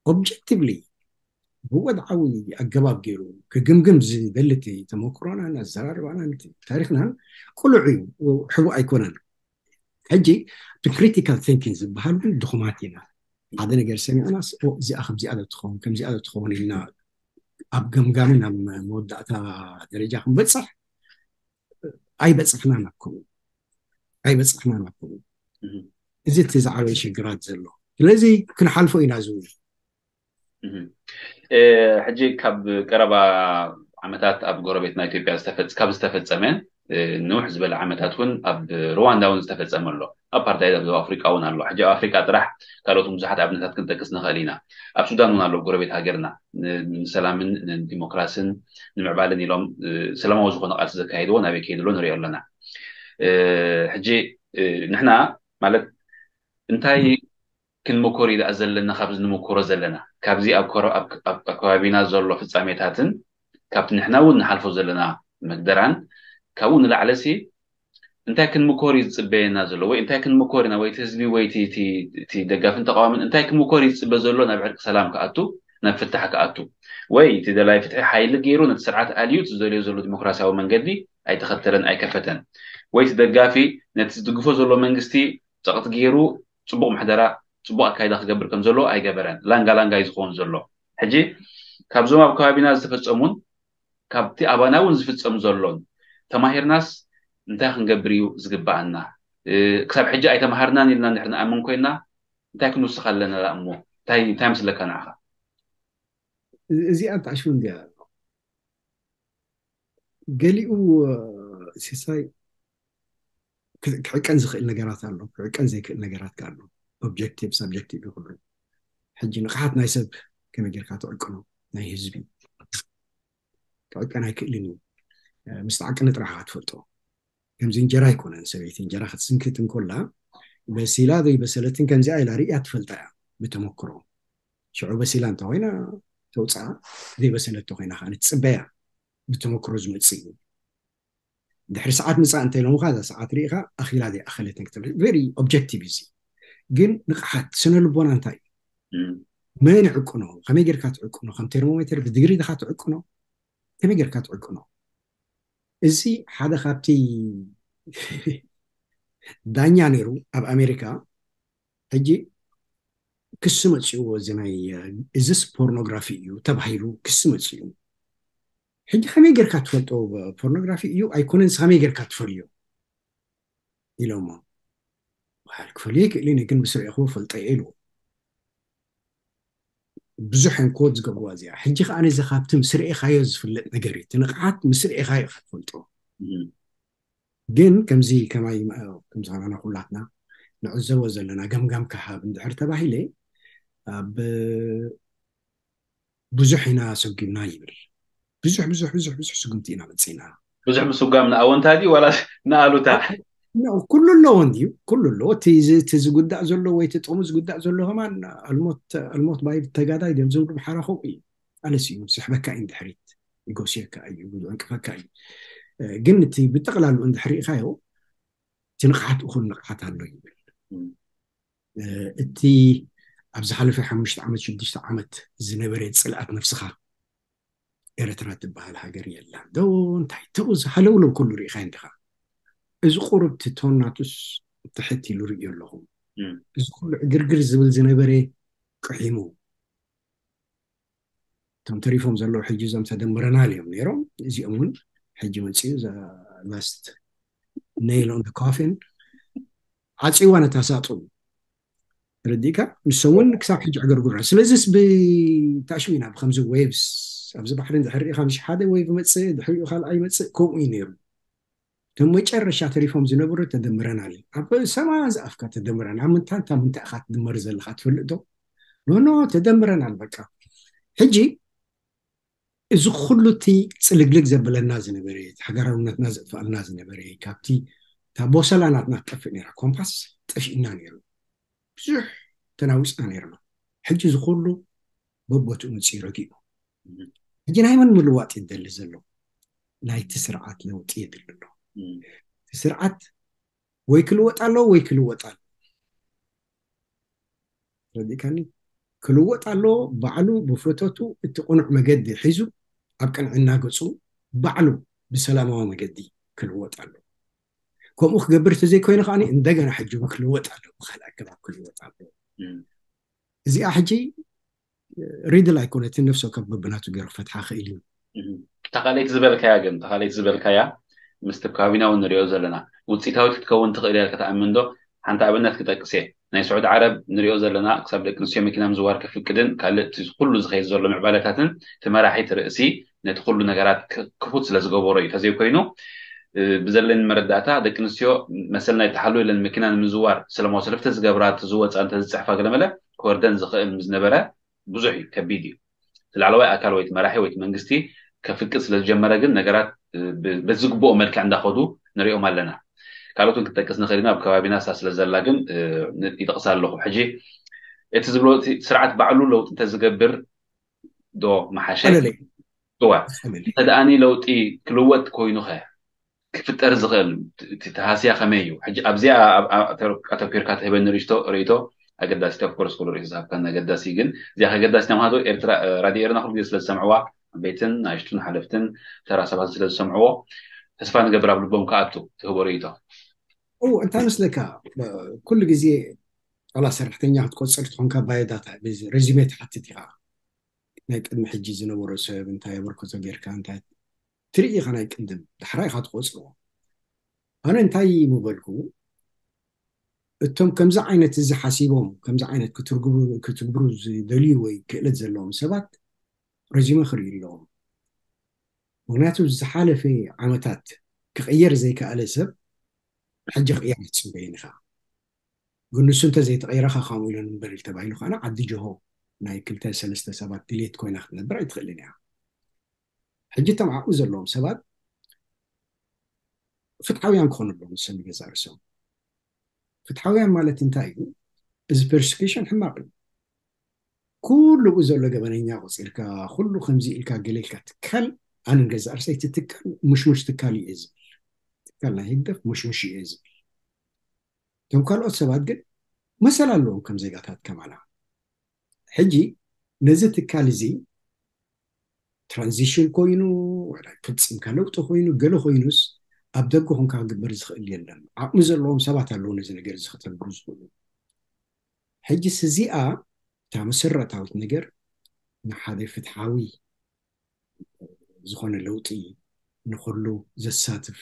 objectively ብወድዓዊ ኣገባብ ገይሩ ክግምግም ዝደሊ እቲ ተመክሮናን ኣዘራርባናን እቲ ታሪኽናን ቅሉዕ እዩ፣ ሕቡእ ኣይኮነን። ሕጂ እቲ ክሪቲካል ቲንኪንግ ዝበሃል እውን ድኹማት ኢና። ሓደ ነገር ሰሚዕናስ፣ "ኦ፣ እዚኣ ከምዚኣ ዶ ትኸውን፣ ከምዚኣ ዶ ትኸውን?" ኢልና ኣብ ገምጋምን ኣብ መወዳእታ ደረጃ ክንበፅሕ ኣይበፅሕናን ኣብ ከምኡ፣ ኣይበፅሕናን ኣብ ከምኡ። እዚ እቲ ዝዓበየ ሽግራት ዘሎ። ስለዚ ክንሓልፎ ኢና ዝብል። ሕጂ ካብ ቀረባ ዓመታት ኣብ ጎረቤትና ኢትዮጵያ ካብ ዝተፈፀመ ንውሕ ዝበለ ዓመታት እውን ኣብ ሩዋንዳ እውን ዝተፈፀመ ኣሎ። ኣፓርታይድ ኣብ ኣፍሪቃ እውን ኣሎ። ሕጂ ኣብ ኣፍሪቃ ጥራሕ ካልኦት ብዙሓት ኣብነታት ክንጠቅስ ንኽእል ኢና። ኣብ ሱዳን እውን ኣሎ፣ ጎረቤት ሃገርና፣ ንሰላምን ንዲሞክራስን ንምዕባልን ኢሎም ሰላማዊ ዝኾነ ቃልሲ ዘካየድዎ ናበይ ከይድሎ ንሪኦ ኣለና። ሕጂ ንሕና ማለት እንታይ ክንምኮር ኢና ዘለና? ካብዚ ንምኮሮ ዘለና ካብዚ ኣብ ከባቢና ዘሎ ፍፃሜታትን ካብቲ ንሕና እውን ንሓልፎ ዘለና መግደራን ካብኡ ንላዕለሲ እንታይ ክንምኮር እዩ ዝፅበየና ዘሎ? ወይ እንታይ ክንምኮር ኢና? ወይ ህዝቢ ወይ ደጋፍን ተቃዋምን እንታይ ክምኮር እዩ ዝፅበ ዘሎ? ናብ ዕርቂ ሰላም ክኣቱ፣ ናብ ፍታሕ ክኣቱ፣ ወይ እቲ ደላይ ፍትሒ ሓይሊ ገይሩ ነቲ ስርዓት ኣልዩ እቲ ዝደልዮ ዘሎ ዲሞክራሲያዊ መንገዲ ኣይተኸተለን ኣይከፈተን፣ ወይ እቲ ደጋፊ ነቲ ዝድግፎ ዘሎ መንግስቲ ፀቕጥ ገይሩ ፅቡቕ ምሕደራ፣ ፅቡቕ ኣካይዳ ክገብር ከም ዘለዎ ኣይገበረን። ላንጋ ላንጋ እዩ ዝኸውን ዘሎ። ሕጂ ካብዞም ኣብ ከባቢና ዝተፈፀሙን ካብቲ ኣባና እውን ዝፍፀም ዘሎን ተማሂርናስ እንታይ ክንገብር እዩ ዝግበኣና? ክሳብ ሕጂ ኣይተማሃርናን ኢልና እንድሕር ንኣምን ኮይና እንታይ ክንውስኽ ኣለና እሞ እንታይ ምስለካ ንዓኻ? እዚኣ ታሽሙ እንዲያ ገሊኡ ሲሳይ ክዕቀን ዝኽእል ነገራት ኣሎ፣ ክዕቀን ዘይክእል ነገራት ኣሎ። ኦብጀክቲቭ ሳብጀክቲቭ ይኽብሩ። ሕጂ ንቕሓት ናይ ሰብ ከመይ ጌርካ ትዕቅኖ? ናይ ህዝቢ ክዕቀን ኣይክእልን እዩ። ምስ ተዓቀነ ጥራሕ ኢኻ ትፈልጦ። ከምዚ እንጀራ ኣይኮነን። ሰበይቲ እንጀራ ክትስንክት እንኮላ በሲላ ዘይበሰለትን ከምዚኣ ኢላ ርእያ ትፈልጣ እያ ብተመክሮ። ሽዑ በሲላ እንተኮይና ተውፅኣ፣ ዘይበሰለት እንተኮይና ከዓ ንትፅበያ። ብተመክሮ ዝመፅእ እዩ። ድሕሪ ሰዓት ምፃእ እንተ ኢሎምካ እዛ ሰዓት ርኢኻ ኣኺላ ዘይኣኸለትን ክትብል ቨሪ ኦብጀክቲቭ እዚ። ግን ንቕሓት ስነ ልቦና እንታይ እዩ? መን ይዕቅኖ? ከመይ ጌርካ ትዕቅኖ? ከም ቴርሞሜተር ብዲግሪ ድኻ ትዕቅኖ? ከመይ ጌርካ ትዕቅኖ? እዚ ሓደ ካብቲ ዳኛ ነይሩ ኣብ ኣሜሪካ። ሕጂ ክሲ መፅእዎ እዚ ናይ እዝስ ፖርኖግራፊ እዩ ተባሂሉ ክሲ መፅኡ። ሕጂ ከመይ ጌርካ ትፈልጦ? ፖርኖግራፊ እዩ ኣይኮነን ከመይ ጌርካ ትፈልዮ ኢሎሞ። ክፈልዮ ይክእል ግን ምስ ርኤኽዎ ፈልጠ ኢሉ። ብዙሕ እዮም ኮት ዝገብርዋ እዚኣ። ሕጂ ከዓ ነዚ ካብቲ ምስ ርኤኻዮ ዝፍለጥ ነገር እዩ። እቲ ንቕሓት ምስ ርኤኻዮ ክትፈልጦ። ግን ከምዚ ከማይ ከምዝበለና ኩላትና ንዕዘቦ ዘለና ገምጋም ክሃብ እንድሕር ተባሂለ ኣብ ብዙሕ ኢና ሰጉምና ይብል። ብዙሕ ብዙሕ ብዙሕ ብዙሕ ስጉምቲ ኢና መፂና። ብዙሕ ምስጓም ንኣወንታ ድዩ ዋላ ንኣሉታ? ኩሉ ኣለዎ እንድዩ፣ ኩሉ ኣለዎ። እቲ ዝጉዳእ ዘሎ ወይ እቲ ጥቕሙ ዝጉዳእ ዘሎ ከማን ኣልሞት ኣልሞት ባይ ተጋዳይ ድዮም ዝብሉ ብሓራ ከምኡ እዩ። ኣነስ እዩ ስሕበካ እዩ እንድሕሪት ይጎስየካ እዩ፣ ይዕንቅፈካ እዩ። ግን እቲ ብጠቕላሉ እንድሕር ርኢኻዮ እቲ ንቕሓት እኹል ንቕሓት ኣሎ ይብል። እቲ ኣብ ዝሓለፈ ሓሙሽተ ዓመት ሽዱሽተ ዓመት ዝነበረ ፅልኣት ነፍስኻ ኤርትራ ትበሃል ሃገር የላን ዶ እንታይ ተኡ ዝሃለውለው ኩሉ ርኢኻ እንዲኻ። እዚ ቁሩብ ትቶን ናቱስ ትሕት ኢሉ ርእዮ ኣለኹ። እዚ ኩሉ ዕግርግር ዝብል ዝነበረ ቅሒሙ እቶም ተሪፎም ዘለዉ ሕጂ እዞም ተደምረናል እዮም ነይሮም። እዚኦም እውን ሕጂ መፅኡ ላስት ኔይል ኦን ኮፊን ዓፂዋ ነታ ሳጡን ተረዲእካ። ንሶም እውን ክሳብ ሕጂ ዕገርጉር። ስለዚስ ብታሽሙ ኢና ብከምዚ ዌቭስ ኣብዚ ባሕሪ እንድሕር ርኢኻ ምሽ ሓደ ዌቭ መፅእ ድሕሪኡ ካልኣይ መፅእ ከምኡ እዩ ነይሩ። እቶም መጨረሻ ተሪፎም ዝነበሩ ተደምረናል። ኣብ ሰማን ዝኣፍካ ተደምረናል። ኣብ ምንታይ እንታ ምንታይ ኢኻ ትድመር ዘለኻ ትፈልጥ ዶ? ኖኖ ተደምረናል በቃ። ሕጂ እዚ ኩሉ እቲ ፅልግልግ ዘብለና ዝነበረ፣ እቲ ሃገራውነትና ዘጥፋልና ዝነበረ፣ ካብቲ እታ ቦሰላ ናትና ትጠፍእ ነይራ፣ ኮምፓስ ጠፊእና ነይሩ። ብዙሕ ተናዊፅና ነይርና። ሕጂ እዚ ኩሉ በቦትኡ መፅኡ ረጊኡ። ሕጂ ናይ መን ምልዋጥ ይደሊ ዘሎ? ናይቲ ስርዓት ለውጢ የድሊ ኣሎ። እቲ ስርዓት ወይ ክልወጥ ኣሎ ወይ ክልወጥ ኣሎ። ረዲእካኒ? ክልወጥ ኣሎ። ባዕሉ ብፍረተቱ እቲ ቅኑዕ መገዲ ሒዙ ኣብ ቅንዕና ገፁ ባዕሉ ብሰላማዊ መገዲ ክልወጥ ኣሎ። ከምኡ ክገብር ተዘይኮይኑ ከዓኒ እንደገና ሕጂ እውን ክልወጥ ኣሎ፣ ብካልእ ኣገባብ ክልወጥ ኣሎ። እዚኣ ሕጂ ሪድል ኣይኮነትን፣ ነፍሲ ወከፍ በብናቱ ገይሩ ክፈትሓ ክእል እዩ። ተኻለይቲ ዝበልካያ ግን ተኻለይቲ ዝበልካያ ምስቲ ከባቢና እውን ንሪኦ ዘለና ውፅኢታዊት ክትከውን ትኽእል እያ ክትኣምን ዶ? ሓንቲ ኣብነት ክጠቅስ እየ። ናይ ስዑድ ዓረብ ንሪኦ ዘለና ክሳብ ደቂ ኣንስትዮ መኪና ምዝዋር ከፍቅድን ካልእ እቲ ኩሉ ዝኸይድ ዘሎ ምዕባለታትን እቲ መራሒ እቲ ርእሲ ነቲ ኩሉ ነገራት ክፉት ስለ ዝገበሮ እዩ። ተዘይኮይኑ ብዘለኒ መረዳእታ ደቂ ኣንስትዮ መሰልና ይተሓሉ ኢለን መኪና ንምዝዋር ሰለማዊ ሰለፍ ተዝገብራ ተዝወፃ እንተዝፅሕፋ ገለመለ ክወርደን ዝኽእል ምዝነበረ ብዙሕ እዩ፣ ከቢድ እዩ። እቲ ላዕለዋይ ኣካል ወይ እቲ መራሒ ወይ እቲ መንግስቲ ከፍቅድ ስለ ዝጀመረ ግን ነገራት በዝግብኦ መልክዕ እንዳኸዱ ንሪኦም ኣለና። ካልኦት እውን ክጠቅስ ንኽእል ኢና፣ ኣብ ከባቢና እሳ ስለ ዘላ ግን ይጠቕሳ ኣለኹ። ሕጂ እቲ ዝብሎ ስርዓት ባዕሉ ለውጢ እንተዝገብር ዶ መሓሸ? እዋ እንተ ደኣኒ ለውጢ ክልወጥ ኮይኑኸ ክፍጠር ዝኽእል እቲ ተሃስያ ከመይ እዩ? ሕጂ ኣብዚኣ ኣተኪርካ ትህበኒ ርእይቶ ኣገዳሲት፣ ኦፍኮርስ ኩሉ ርእይቶ ዝሃብካን ኣገዳሲ፣ ግን እዚኣ ከገዳሲት ምክንያቱ ኤርትራ ራድዮ ኤርና ኩሉ ግዜ ስለ ዝሰምዕዋ ዓበይትን ናእሽቱን ሓለፍትን ተራ ሰባት ስለ ዝሰምዕዎ ተስፋ ንገብር ኣብ ልቦም ክኣቱ ትህቦ ርእይቶ። እው እንታይ መስለካ፣ ኩሉ ግዜ ዋላ ሰራሕተኛ ክትቆፅር ትኾንካ ባዮዳታ ሬዚሜ ትሓትት ኢኻ። ናይ ቅድሚ ሕጂ ዝነበሮ ሰብ እንታይ ኣበርክቶ ጌርካ እንታይ ትርኢ ኢኻ ናይ ቅድም ዳሕራይ ኢኻ ትቆፅርዎ። ኣነ እንታይ ምበልኩ፣ እቶም ከምዚ ዓይነት እዚ ሓሲቦም ከምዚ ዓይነት ክትግብሩ ዝደልዩ ወይ ክእለት ዘለዎም ሰባት ረዚመ ክርእዩ ኣለዎም። ምክንያቱ ዝሓለፈ ዓመታት ክቕየር ዘይከኣለ ሰብ ሕጂ ክቕየር ኣይትፅበይን ኢኻ። ግን ንሱ እንተዘይተቐይረኻ ከምኡ ኢሉ ንበር ተባሂሉ ከዓና ዓዲ ጅሆ ናይ ክልተ ሰለስተ ሰባት ድሌት ኮይና ክትነብር ኣይትኽእልን እያ። ሕጂ እቶም ዓቕሚ ዘለዎም ሰባት ፍትሓውያን ክኾኑ ኣለዎም። ንሶም ይገዛ ርእሶም ፍትሓውያን ማለት እንታይ እዩ? እዚ ፐርሲኪሽን ሕማቕ እዩ። ኩሉ ብኡ ዘሎ ገበነኛ ቆፂርካ ኩሉ ከምዚ ኢልካ ገለ ኢልካ ትካል ኣነ ንገዛ ርእሰይ እቲ ትካል ሙሽሙሽ ትካል እዩ ዝብል ትካል ናይ ህግደፍ ሙሽሙሽ እዩ ዝብል እቶም ካልኦት ሰባት ግን መሰል ኣለዎም ከም ዜጋታት ከማና። ሕጂ ነዚ ትካል እዚ ትራንዚሽን ኮይኑ ወላ ፍፅምካ ለውጢ ኮይኑ ገለ ኮይኑስ ኣብ ደገ ኮንካ ክግበር ዝኽእል የለን። ዓቕሚ ዘለዎም ሰባት ኣለዉ ነዚ ነገር እዚ ክተግብሩ ዝኽእሉ። ሕጂ ስዚኣ እታ መሰረታዊት ነገር ንሓደ ፍትሓዊ ዝኾነ ለውጢ ንኩሉ ዘሳትፍ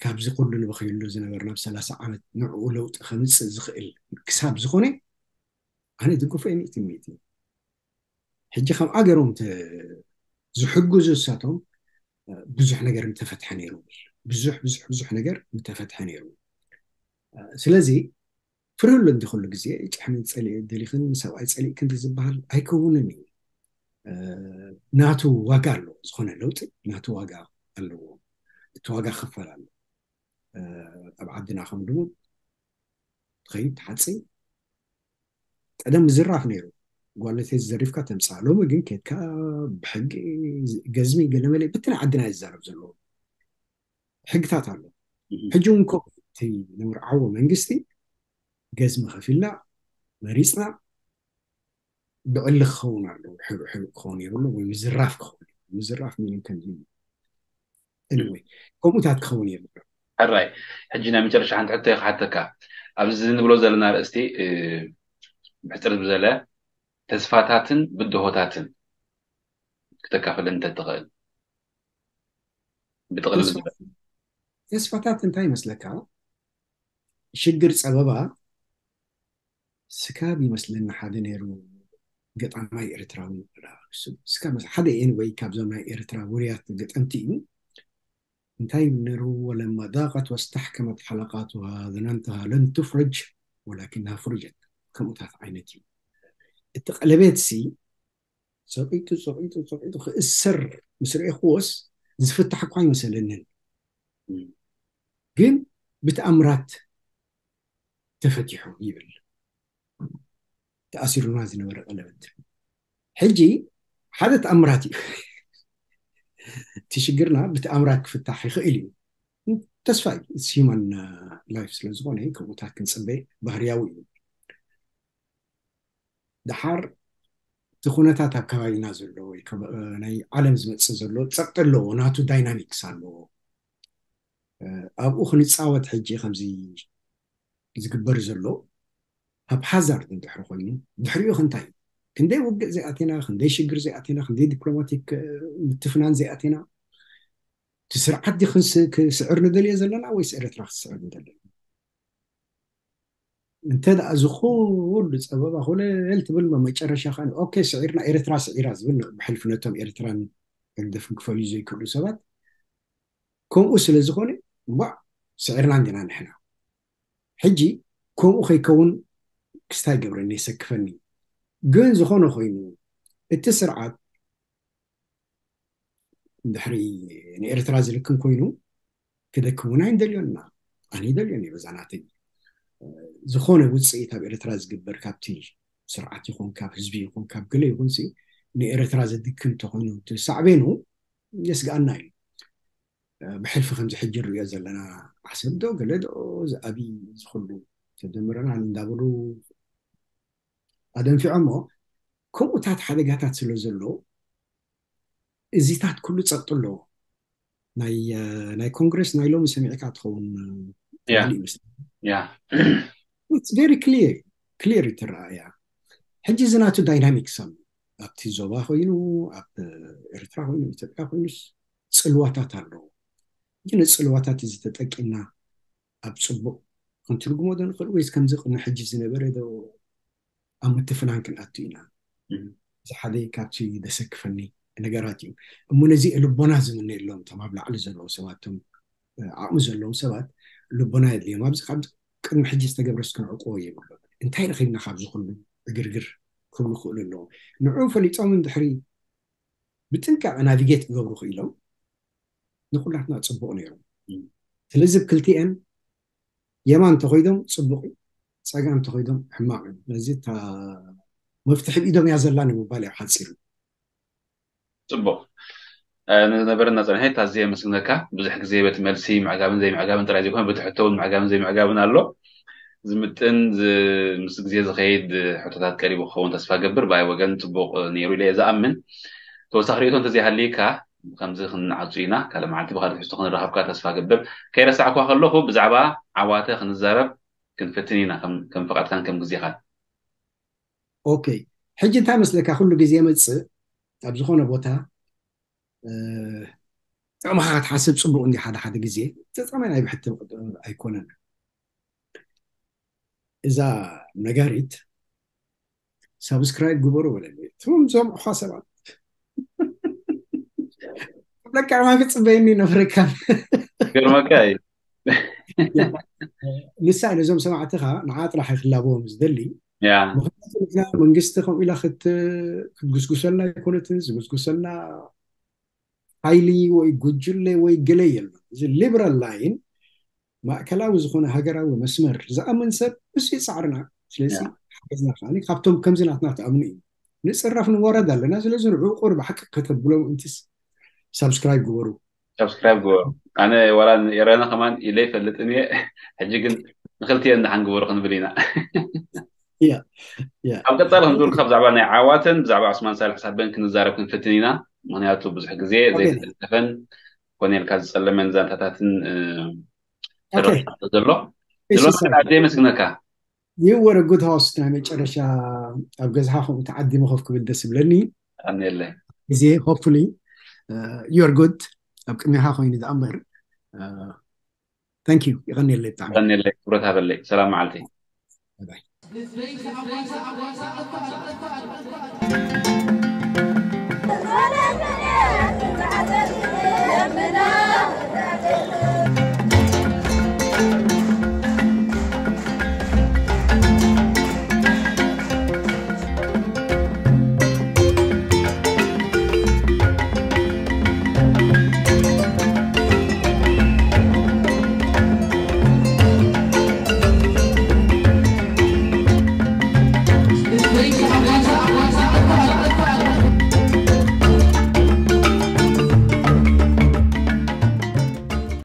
ካብዚ ኩሉ ንበኽየሉ ዝነበርና ብ ሰላሳ ዓመት ንዕኡ ለውጢ ከምፅእ ዝኽእል ክሳብ ዝኾነ ኣነ ድግፎ ሚእቲ ሚእቲ። ሕጂ ከም ኣገሮም ዝሕግዙ እሳቶም ብዙሕ ነገር ምተፈትሐ ነይሩ። ብዙሕ ብዙሕ ብዙሕ ነገር ምተፈትሐ ነይሩ። ስለዚ ፍርህሉ እንዲ ኩሉ ግዜ ጭሕሚ ፀሊእ ደሊኽን ሰብኣይ ፀሊእ ክንዲ ዝበሃል ኣይከውንን እዩ። ናቱ ዋጋ ኣለዎ። ዝኾነ ለውጢ ናቱ ዋጋ ኣለዎ። እቲ ዋጋ ክፈል ኣሎ። ኣብ ዓድና ከም ድሙ ትኸይድ ትሓፅይ ቀደም ምዝራፍ ነይሩ። ጓለተይ ዝዘሪፍካ ተምፃ ሎሚ ግን ኬድካ ብሕጊ ገዝሚ ገለመለ ብትነ ዓድና ይዛረብ ዘለዎ ሕግታት ኣሎ። ሕጂ እውን ኮ እቲ ንምርዓዎ መንግስቲ ገዝሚ ከፊልና መሪፅና ብዕሊ ክኸውን ኣለዎ። ሕሉእ ሕሉእ ክኸውን የብሉ ወይ ምዝራፍ ክኸውን ምዝራፍ ሚኒም ከም ወይ ከምኡታት ክኸውን የብሉ። ሕራይ ሕጂ ናይ መጨረሻ ሓንቲ ሕቶ ክሓተካ ኣብዚ ንብሎ ዘለና ርእስቲ ብሕፅር ዝበለ ተስፋታትን ብድሆታትን ክተካፍል እንተትኽእል ብጥቕልል ዝበለ ተስፋታት እንታይ ይመስለካ? ሽግር ፀበባ ስካብ ይመስለኒ ሓደ ነይሩ ገጣማይ ኤርትራዊ ስካብ ሓደ ኤንወይ ካብዞም ናይ ኤርትራ ውርያት ገጠምቲ እዩ እንታይ ይብል ነይሩ ولما ضاقت واستحكمت حلقاتها ظننتها لن تفرج ولكنها فرجت ከምኡታት ዓይነት እዩ እቲ ቀለቤት ሲ ፀቂጡ ፀቂጡ ፀቂጡ ክእሰር ምስ ርኤክዎስ ዝፍታሕ እኳ ኣይመሰለንን ግን ብተኣምራት ተፈቲሑ ይብል ተኣሲሩና ዝነበረ ቀለበት ሕጂ ሓደ ተኣምራት እዩ እቲ ሽግርና ብተኣምራት ክፍታሕ ይኽእል እዩ ተስፋ እዩ human life ስለ ዝኾነ ከምኡታት ክንፅበ ባህርያዊ እዩ ድሓር እቲ ኩነታት ኣብ ከባቢና ዘሎ ወይ ናይ ዓለም ዝመፅእ ዘሎ ፀቕጢ ኣለዎ ናቱ ዳይናሚክስ ኣለዎ ኣብኡ ክንፃወት ሕጂ ከምዚ ዝግበር ዘሎ ሃብ ሃዛርድ እንድሕሪ ኮይኑ ድሕሪኡ ክንታይ ክንደይ ውግእ ዘይኣቴና ክንደይ ሽግር ዘይኣቴና ክንደይ ዲፕሎማቲክ ምትፍናን ዘይኣቴና እቲ ስርዓት ዲ ክንስ- ክስዕር ንደልዮ ዘለና ወይስ ኤርትራ ክትስዕር ንደልዮ? እንተ ደኣ እዚ ኩሉ ጸበባ ኮለል ትብል መጨረሻ ከ ኦኬ ስዒርና ኤርትራ ስዒራ ዝብል ብሕልፊ ነቶም ኤርትራን ህግደፍን ክፈልዩ ዘይክእሉ ሰባት ከምኡ ስለ ዝኾነ እምባዕ ስዒርና እንዲና ንሕና ሕጂ ከምኡ ከይከውን ክስታይ ገብረኒ የሰክፈኒ ግን ዝኾነ ኮይኑ እቲ ስርዓት ድሕሪ ንኤርትራ ዝልክም ኮይኑ ክደክሙና ኣይንደልዮና ኣነ ይደልዮን እየ በዛ ናተይ ዝኾነ ውፅኢት ኣብ ኤርትራ ዝግበር ካብቲ ስርዓት ይኹን ካብ ህዝቢ ይኹን ካብ ገለ ይኹን ሲ ንኤርትራ ዘድክም ተኾይኑ እቲ ሳዕቤኑ የስግኣና እዩ ብሕልፊ ከምዚ ሕጂ ንሪኦ ዘለና ዓሰብ ዶ ገለ ዶ ዝኣቢ ዝኽሉ ተደምረና እንዳበሉ ኣደንፊዖሞ ከምኡታት ሓደጋታት ስለ ዘሎ እዚታት ኩሉ ጸቕጢ ኣለዎ ናይ ናይ ኮንግረስ ናይ ሎሚ ሰሚዕካ ትኸውን Yeah. ይመስል Yeah. It's very clear clear ይትረኣያ ሕጂ ዝናቱ ዳይናሚክስ ኣሎ ኣብቲ ዞባ ኮይኑ ኣብ ኤርትራ ኮይኑ ኢትዮጵያ ኮይኑስ ጽልዋታት ኣለዎ ግን ጽልዋታት እዚ ተጠቂምና ኣብ ጽቡቕ ክንትርጉሞ ዶ ንኽእል ወይስ ከምዚ ቅድሚ ሕጂ ዝነበረ ዶ ኣብ ምትፍናን ክንኣቱ ኢና እዚ ሓደ ካብቲ ዘሰክፈኒ ነገራት እዩ እሞ ነዚ ልቦና ዝምነየሎም እቶም ኣብ ላዕሊ ዘለዉ ሰባት እቶም ዓቕሚ ዘለዎም ሰባት ልቦና የድልዮም ኣብዚ ካብ ቅድሚ ሕጂ ዝተገብረስ ክንዕቅቦ የብሎም እንታይ ረኺብና ካብዚ ኩሉ ዕግርግር ክብሉ ክእሉ ኣለዎም ንዕኡ ፈሊጦም እንድሕሪ ብጥንቃቐ ናቪጌት ክገብሩ ክኢሎም ንኩላትና ፅቡቅ ነይሩ ስለዚ ክልቲአን የማን ተኮይዶም ፅቡቅ እዩ ፀጋም ተኮይዶም ሕማቅ እዩ ስለዚ እታ መፍትሒ ብኢዶም እያ ዘላ ንምባል እዩ ሓፂሩ ፅቡቅ ንነበረና ፀንሐት ኣዝየ የመስግነካ ብዙሕ ግዜ ቤት መልሲ ምዕጋብን ዘይምዕጋብን ጥራይ ዘይኮነ ብትሕቶ እውን ምዕጋብን ዘይምዕጋብን ኣሎ ዝምጥን ምስ ግዜ ዝኸይድ ሕቶታት ቀሪቡ ክኸውን ተስፋ ገብር ብኣይ ወገን ፅቡቅ ነይሩ ኢለ ዝኣምን ተወሳኺ ርእቶ እንተዘይሃልይካ ከምዚ ክንዓፁ ኢና ካልእ መዓልቲ ብካልእ ትሕዝቶ ክንራኸብካ ተስፋ ገብር ከይረሳዕኳ ከለኹ ብዛዕባ ዓዋተ ክንዛረብ ክንፍትን ኢና ከም ፍቃድካን ከም ግዜኻን ኦኬ ሕጂ እንታይ መስለካ ኩሉ ግዜ መፅእ ኣብ ዝኾነ ቦታ ጥቕምኻ ክትሓስብ ፅቡቅ እንዲ ሓደ ሓደ ግዜ ተጠመ ናይ ብሕቲ ኣይኮነን እዛ ነጋሪት ሳብስክራይብ ግበሩ በለኒ እቶም ዘምዕኳ ሰባት ለካ ዕማ ክፅበየኒ ነፍረካ ገርመካ እዩ ንሳ ነዞም ሰማዕትኻ ንዓ ጥራሕ ክላበዎም ዝደሊ ያ ምክንያቱ ንሕና መንግስቲ ከምኡ ኢላ ክትጉስጉሰልና ኣይኮነትን ዝጉስጉሰልና ሓይሊ ወይ ጉጅለ ወይ ገለ የለን እዚ ሊበራል ላይን ማእከላዊ ዝኾነ ሃገራዊ መስመር ዝኣምን ሰብ እሱ ፃዕርና ስለዚ ሓገዝና ከዓ ካብቶም ከምዚ ናትና ትኣምኑ እዩ ንፅረፍ ንወረድ ኣለና ስለዚ ንዑ ቁር ብሓቂ ከተብሎ ምእንትስ ሳብስክራይብ ግበሩ ሳብስክራይብ ግበሩ ኣነ ዋላ ኤረና ከማን ኢለ ይፈልጥን እየ ሕጂ ግን ንክልቲኤን ደሓን ግበሩ ክንብል ኢና ያ ያ ኣብ ቀፃሊ ክንዝብልካ ብዛዕባ ናይ ዓዋተን ብዛዕባ ዑስማን ሳልሕ ሳበን ክንዛረብ ክንፍትን ኢና ምክንያቱ ብዙሕ ግዜ ዘይተጠልጠፈን ኮነ ኢልካ ዝፀለመን ዛንታታትን ተረክቡ ዘሎ እሺ ዝሎ ሳሚ ኣዝየ የመስግነካ you were a good host ናይ መጨረሻ ኣብ ገዛኻ ከምኡ ተዓዲሙ ኮፍ ክብል ደስ ይብለኒ ኣነለ ግዜ hopefully you are good ኣብ ቅድሚኻ ኮይኑ ደኣ እምበር thank you ይቐንየለይ ብጣዕሚ ኣነለ ክብረት ሃበለይ ሰላም መዓልቲ Bye bye.